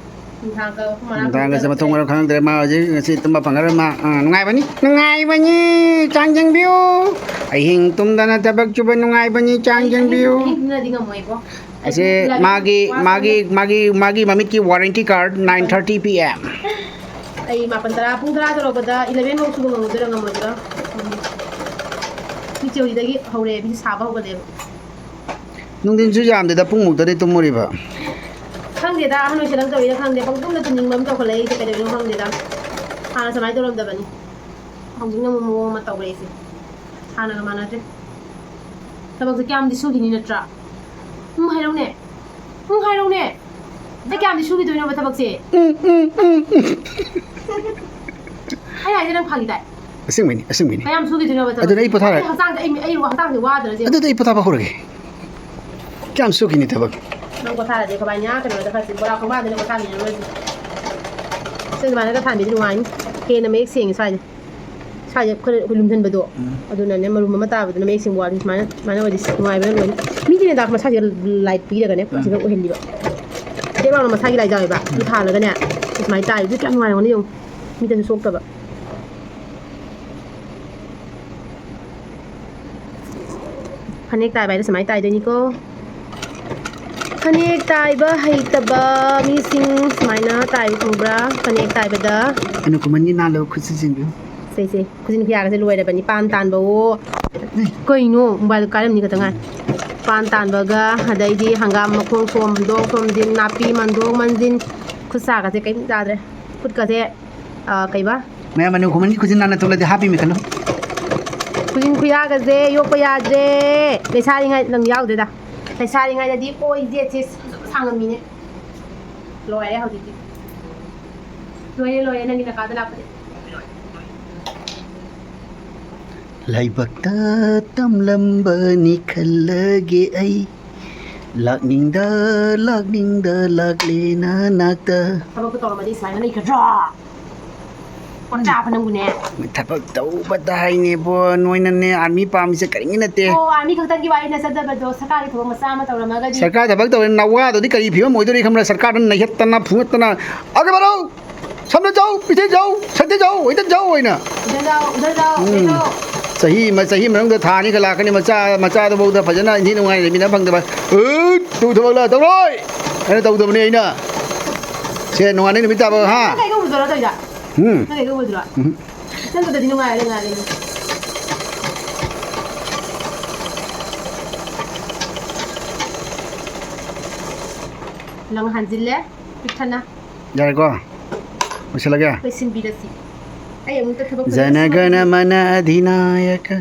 ꯅꯨꯡꯗꯥꯡꯒ ꯑꯩꯈꯣꯏ ꯃꯥꯅ ꯅꯨꯡꯗꯥꯡꯒꯁꯦ ꯃꯊꯣꯡ ꯃꯔꯝ ꯈꯪꯗ꯭ꯔꯦ꯫ ꯃꯥ ꯍꯧꯖꯤꯛ ꯉꯁꯤ ꯇꯨꯝꯕ ꯐꯪꯉꯔꯣꯏ꯫ ꯃꯥ, ꯑꯥ, ꯅꯨꯡꯉꯥꯏꯕꯅꯤ, ꯅꯨꯡꯉꯥꯏꯕꯅꯤ, ꯆꯥꯡ ꯌꯦꯡꯕꯤꯌꯨ꯫ ꯑꯍꯤꯡ ꯇꯨꯝꯗꯅ ꯊꯕꯛ ꯁꯨꯕ ꯅꯨꯡꯉꯥꯏꯕꯅꯤ, ꯆꯥꯡ ꯌꯦꯡꯕꯤꯌꯨ꯫ ꯑꯍꯤꯡ ꯇꯨꯝꯅꯗꯤ ꯉꯝꯃꯣꯏꯀꯣ꯫ ꯑꯁꯤ ꯑꯩ ꯃꯥꯒꯤ, ꯋꯥ ꯃꯥꯒꯤ, ꯃꯥꯒꯤ, ꯃꯥꯒꯤ ꯃꯃꯤꯠꯀꯤ warranty card, nine thirty P M꯫ ꯑꯩ ꯃꯥꯄꯟ ꯇꯔꯥ, ꯄꯨꯡ ꯇꯔꯥ ꯇꯧꯔꯛꯄꯗ eleven ꯐꯥꯎ ꯁꯨꯕ ꯉꯝꯃꯗꯣꯏꯔꯥ ꯉꯝꯃꯣꯏꯗꯣꯏꯔꯥ? ꯎꯝ꯫ ꯃꯤꯠꯁꯦ ꯍꯧꯖꯤꯛꯇꯒꯤ ꯍꯧꯔꯛꯑꯦ, ꯃꯤꯠꯁꯦ ꯁꯥꯕ ꯍꯧꯒꯠꯂꯛꯑꯦꯕ꯫ ꯅꯨꯡꯊꯤꯟꯁꯨ ꯌꯥꯝꯗꯦꯗ, ꯄꯨꯡꯃꯨꯛꯇꯅꯤ ꯇꯨꯝꯃꯨꯔꯤꯕ꯫ ꯈꯪꯗꯦꯗ, ꯑꯍꯟ ꯑꯣꯏꯁꯜꯂꯛꯇꯧꯔꯤꯔ ꯈꯪꯗꯦ, ꯄꯪꯇꯨꯝꯗ ꯇꯨꯝꯅꯤꯡꯕ ꯑꯃ ꯇꯧꯈꯠꯂꯛꯑꯦ ꯑꯩꯁꯦ, ꯀꯩꯗꯧꯔꯤꯅꯣ ꯈꯪꯗꯦꯗ꯫ ꯍꯥꯟꯅ ꯁꯨꯃꯥꯏꯅ ꯇꯧꯔꯝꯗꯕꯅꯤ꯫ ꯍꯧꯖꯤꯛꯅ ꯑꯃꯨꯛ ꯃꯑꯣꯡ ꯑꯃ ꯇꯧꯔꯛꯏꯁꯦ꯫ ꯍꯥꯟꯅꯒ ꯃꯥꯟꯅꯗ꯭ꯔꯦ꯫ ꯊꯕꯛꯁꯦ ꯀꯌꯥꯝꯗꯤ ꯁꯨꯈꯤꯅꯤ ꯅꯠꯇ꯭ꯔꯥ? ꯎꯝ, ꯍꯥꯏꯔꯧꯅꯦ꯫ ꯎꯝ, ꯍꯥꯏꯔꯧꯅꯦ꯫ ꯑꯗ ꯀꯌꯥꯝꯗꯤ ꯁꯨꯈꯤꯗꯣꯏꯅꯣꯕ ꯊꯕꯛꯁꯦ? ꯎꯝ, ꯎꯝ, ꯎꯝ, ꯎꯝ꯫ ꯑꯩ ꯍꯥꯏꯁꯦ ꯅꯪ ꯐꯥꯒꯤ ꯇꯥꯏ꯫ ꯑꯁꯦꯡꯕꯩꯅꯤ, ꯑꯁꯦꯡꯕꯩꯅꯤ꯫ ꯀꯌꯥꯝ ꯁꯨꯈꯤꯗꯣꯏꯅꯣꯕ ꯊꯕꯛꯁꯦ? ꯑꯗꯨꯅ ꯑꯩ ꯄꯣꯊꯥꯔꯒꯦ꯫ ꯑꯩ ꯍꯛꯆꯥꯡꯁꯦ, ꯑꯩ, ꯑꯩ ꯍꯛꯆꯥꯡꯁꯦ ꯋꯥꯗ꯭ꯔꯁꯦ? ꯑꯗꯨꯗꯤ ꯑꯩ ꯄꯣꯊꯥꯕ ꯍꯧꯔꯒꯦ꯫ ꯀꯌꯥꯝ ꯁꯨꯈꯤꯅꯤ ꯊꯕꯛ? ꯅꯪ ꯄꯣꯊꯥꯔꯗꯤ ꯀꯃꯥꯏꯅ ꯀꯩꯅꯣꯗ ꯈꯔ ꯕꯣꯔꯥ ꯈꯣꯡꯕꯥꯟꯗꯅ ꯄꯣꯊꯥꯃꯤꯟꯅꯔꯨꯔꯁꯤ꯫ ꯁꯤ ꯑꯗꯨꯃꯥꯏꯅꯒ ꯊꯥꯟꯕꯤꯗꯤ ꯅꯨꯡꯉꯥꯏꯅꯤ꯫ ꯍꯦꯟꯅ ꯃꯌꯦꯛ ꯁꯦꯡꯉꯤ ꯁ꯭ꯋꯥꯏꯁꯦ꯫ ꯁ꯭ꯋꯥꯏꯁꯦ ꯈꯔ ꯑꯩꯈꯣꯏ ꯂꯨꯝꯁꯤꯟꯕꯗꯣ꯫ ꯎꯝ꯫ ꯑꯗꯨꯅꯅꯦ ꯃꯔꯨꯝ ꯑꯃ ꯇꯥꯕꯗꯨꯅ ꯃꯌꯦꯛ ꯁꯦꯡꯕ ꯋꯥꯠꯂꯤ꯫ ꯁꯨꯃꯥꯏꯅ, ꯁꯨꯃꯥꯏꯅ ꯑꯣꯏꯔꯗꯤ ꯅꯨꯡꯉꯥꯏꯕꯅ ꯂꯣꯏꯅ꯫ ꯃꯤꯒꯤꯅꯦ ꯗꯥꯛ ꯃꯁꯥꯁꯦ ꯂꯥꯏꯠ ꯄꯤꯔꯒꯅꯦ ꯎꯝ꯫ ꯁꯤꯗ ꯑꯣꯏꯍꯜꯂꯤꯕ꯫ ꯇꯦꯛ ꯂꯥꯎꯅ ꯃꯁꯥꯒꯤ ꯂꯥꯏꯠ ꯌꯥꯎꯋꯦꯕ꯫ ꯑꯗꯨ ꯎꯝ꯫ ꯊꯥꯜꯂꯒꯅꯦ ꯁꯨꯃꯥꯏꯅ ꯇꯥꯏ꯫ ꯑꯗꯨ ꯀꯌꯥꯝ ꯅꯨꯡꯉꯥꯏꯔꯝꯒꯅꯤ ꯌꯦꯡꯉꯨ꯫ ꯃꯤꯗꯁꯨ ꯁꯣꯛꯇꯕ꯫ ꯐꯅꯦꯛ ꯇꯥꯏꯕ ꯍꯥꯏꯗꯣ ꯁꯨꯃꯥꯏꯅ ꯇꯥꯏꯗꯣꯏꯅꯤꯀꯣ꯫ ꯐꯅꯦꯛ ꯇꯥꯏꯕ ꯍꯩꯇꯕ ꯃꯤꯁꯤꯡ ꯁꯨꯃꯥꯏꯅ ꯇꯥꯏꯕ ꯈꯪꯕ꯭ꯔꯥ? ꯐꯅꯦꯛ ꯇꯥꯏꯕꯗ꯫ ꯑꯅꯨꯀꯨꯃꯟꯒꯤ ꯅꯥꯜꯂꯕ ꯈꯨꯠꯁꯨꯁꯤꯡꯗꯨ꯫ ꯁꯦ, ꯁꯦ, ꯈꯨꯖꯤꯟ ꯈꯨꯌꯥꯒꯁꯦ ꯂꯣꯏꯔꯕꯅꯤ꯫ ꯄꯥꯟ ꯇꯥꯟꯕꯋꯣ꯫ ꯀꯩꯅꯣ? ꯃꯣꯕꯥꯏꯜ ꯀꯥꯏꯔꯝꯅꯤ ꯈꯛꯇ ꯉꯥꯏ꯫ ꯄꯥꯟ ꯇꯥꯟꯕꯒ, ꯑꯗꯩꯗꯤ ꯍꯪꯒꯥꯝ ꯃꯈꯣꯡ ꯁꯣꯝꯗꯣꯛ ꯁꯣꯝꯖꯤꯟ, ꯅꯥꯄꯤ ꯃꯟꯗꯣꯛ ꯃꯟꯖꯤꯟ, ꯈꯨꯠ ꯁꯥꯒꯁꯦ ꯀꯩꯝ ꯆꯥꯗ꯭ꯔꯦ꯫ ꯈꯨꯠꯀꯁꯦ, ꯑ, ꯀꯩꯕ? ꯃꯌꯥꯝ ꯑꯅꯨ ꯈꯨꯃꯟꯒꯤ ꯈꯨꯖꯤꯟ ꯅꯥꯟꯅ ꯊꯣꯛꯂꯗꯤ ꯍꯥꯞꯄꯤꯃꯤ ꯈꯜꯂꯣ꯫ ꯈꯨꯖꯤꯟ ꯈꯨꯌꯥꯒꯁꯦ ꯌꯣꯛꯄ ꯌꯥꯗ꯭ꯔꯦ꯫ ꯂꯩꯁꯥꯔꯤꯉꯩ ꯅꯪ ꯌꯥꯎꯗꯦꯗ꯫ ꯂꯩꯁꯥꯔꯤꯉꯩꯗꯗꯤ ꯑꯣꯏ ꯌꯦꯠꯁꯦ ꯁꯥꯡꯉꯝꯃꯤꯅꯦ꯫ ꯂꯣꯏꯔꯦ ꯍꯧꯖꯤꯛꯇꯤ꯫ ꯂꯣꯏꯔꯦ, ꯂꯣꯏꯔꯦ, ꯅꯪꯒꯤ ꯅꯀꯥꯗ ꯂꯥꯛꯄꯗꯤ꯫ ꯂꯥꯏꯕꯛꯇ ꯇꯝꯂꯝꯕꯅꯤ ꯈꯜꯂꯒꯦ ꯑꯩ꯫ ꯂꯥꯛꯅꯤꯡꯗ, ꯂꯥꯛꯅꯤꯡꯗ ꯂꯥꯛꯂꯦ ꯅꯅꯥꯛꯇ꯫ ꯊꯕꯛꯇꯣ ꯇꯧꯔꯝꯃꯗꯤ ꯁꯨꯃꯥꯏꯅ ꯂꯩꯒꯗ꯭ꯔꯣ? ꯄꯣꯠꯆꯥꯕ ꯅꯪꯕꯨꯅꯦ꯫ ꯊꯕꯛ ꯇꯧꯕꯗ ꯍꯥꯏꯅꯦꯕꯣ, ꯅꯣꯏꯅꯅꯦ ꯑꯥꯔꯃꯤ ꯄꯥꯝꯃꯤꯁꯦ ꯀꯔꯤꯒꯤ ꯅꯠꯇꯦ꯫ ꯑꯣ, ꯑꯥꯔꯃꯤ ꯈꯛꯇꯪꯒꯤ ꯋꯥꯔꯤ ꯅꯠꯆꯗꯕꯗꯣ, ꯁꯔꯀꯥꯔꯒꯤ ꯊꯕꯛ ꯃꯆꯥ ꯑꯃ ꯇꯧꯔꯝꯃꯒꯗꯤ꯫ ꯁꯔꯀꯥꯔ ꯊꯕꯛ ꯇꯧꯔꯦ, ꯅꯋꯥꯗꯨꯗꯤ ꯀꯔꯤ ꯐꯤꯕꯝ ꯑꯣꯏꯗꯣꯔꯤ ꯈꯪꯕ꯭ꯔꯥ? ꯁꯔꯀꯥꯔꯗ ꯅꯩꯍꯠꯇꯅ ꯐꯨꯍꯠꯇꯅ, "ꯑꯒ ꯃꯔꯧ! ꯁꯝꯅ ꯆꯥꯎ, ꯏꯆꯦ ꯆꯥꯎ, ꯁꯠꯇ ꯆꯥꯎ, ꯍꯣꯏꯇ ꯆꯥꯎ" ꯍꯥꯏꯅ꯫ ꯎꯗ ꯆꯥꯎ, ꯎꯗ ꯆꯥꯎ, ꯎꯝ꯫ ꯎꯗ ꯆꯥꯎ꯫ ꯆꯍꯤ ꯑꯃ, ꯆꯍꯤ ꯃꯅꯨꯡꯗ ꯊꯥ ꯑꯅꯤꯒ ꯂꯥꯛꯀꯅꯤ, ꯃꯆꯥ, ꯃꯆꯥꯗꯨꯐꯥꯎꯗ ꯐꯖꯅ ꯏꯟꯊꯤ ꯅꯨꯡꯉꯥꯏꯅ ꯂꯩꯃꯤꯟꯅ ꯐꯪꯗꯕ꯫ "ꯎꯠ, ꯇꯨ ꯊꯕꯛ ꯂꯥ ꯇꯧꯔꯣꯏ" ꯍꯥꯏꯅ ꯇꯧꯗꯕꯅꯤ ꯑꯩꯅ꯫ ꯁꯦ, ꯅꯣꯡꯉꯥꯟꯅ ꯅꯨꯃꯤꯠ ꯇꯥꯕ, ꯍꯥ? ꯅꯪ ꯀꯩꯒꯨꯝꯕꯗꯨꯔꯣ ꯇꯧꯔꯤꯗꯣ? ꯎꯝ꯫ ꯅꯪ ꯀꯩꯒꯨꯝꯕꯗꯨꯔꯣ? ꯎꯝ꯫ ꯅꯪ ꯈꯛꯇꯗꯤ ꯅꯨꯡꯉꯥꯏꯔꯦ, ꯅꯨꯡꯉꯥꯏꯔꯦ꯫ ꯂꯪ ꯍꯟꯖꯤꯜꯂꯦ, ꯄꯤꯛ ꯊꯟꯅ꯫ ꯌꯥꯔꯦꯀꯣ? ꯂꯣꯏꯁꯤꯜꯂꯒꯦ? ꯂꯣꯏꯁꯤꯟꯕꯤꯔꯁꯤ꯫ ꯑꯩ ꯑꯃꯨꯛꯇ ꯊꯕꯛ ꯖꯅꯒꯅ ꯃꯅ ꯑꯙꯤꯅꯥꯌꯀ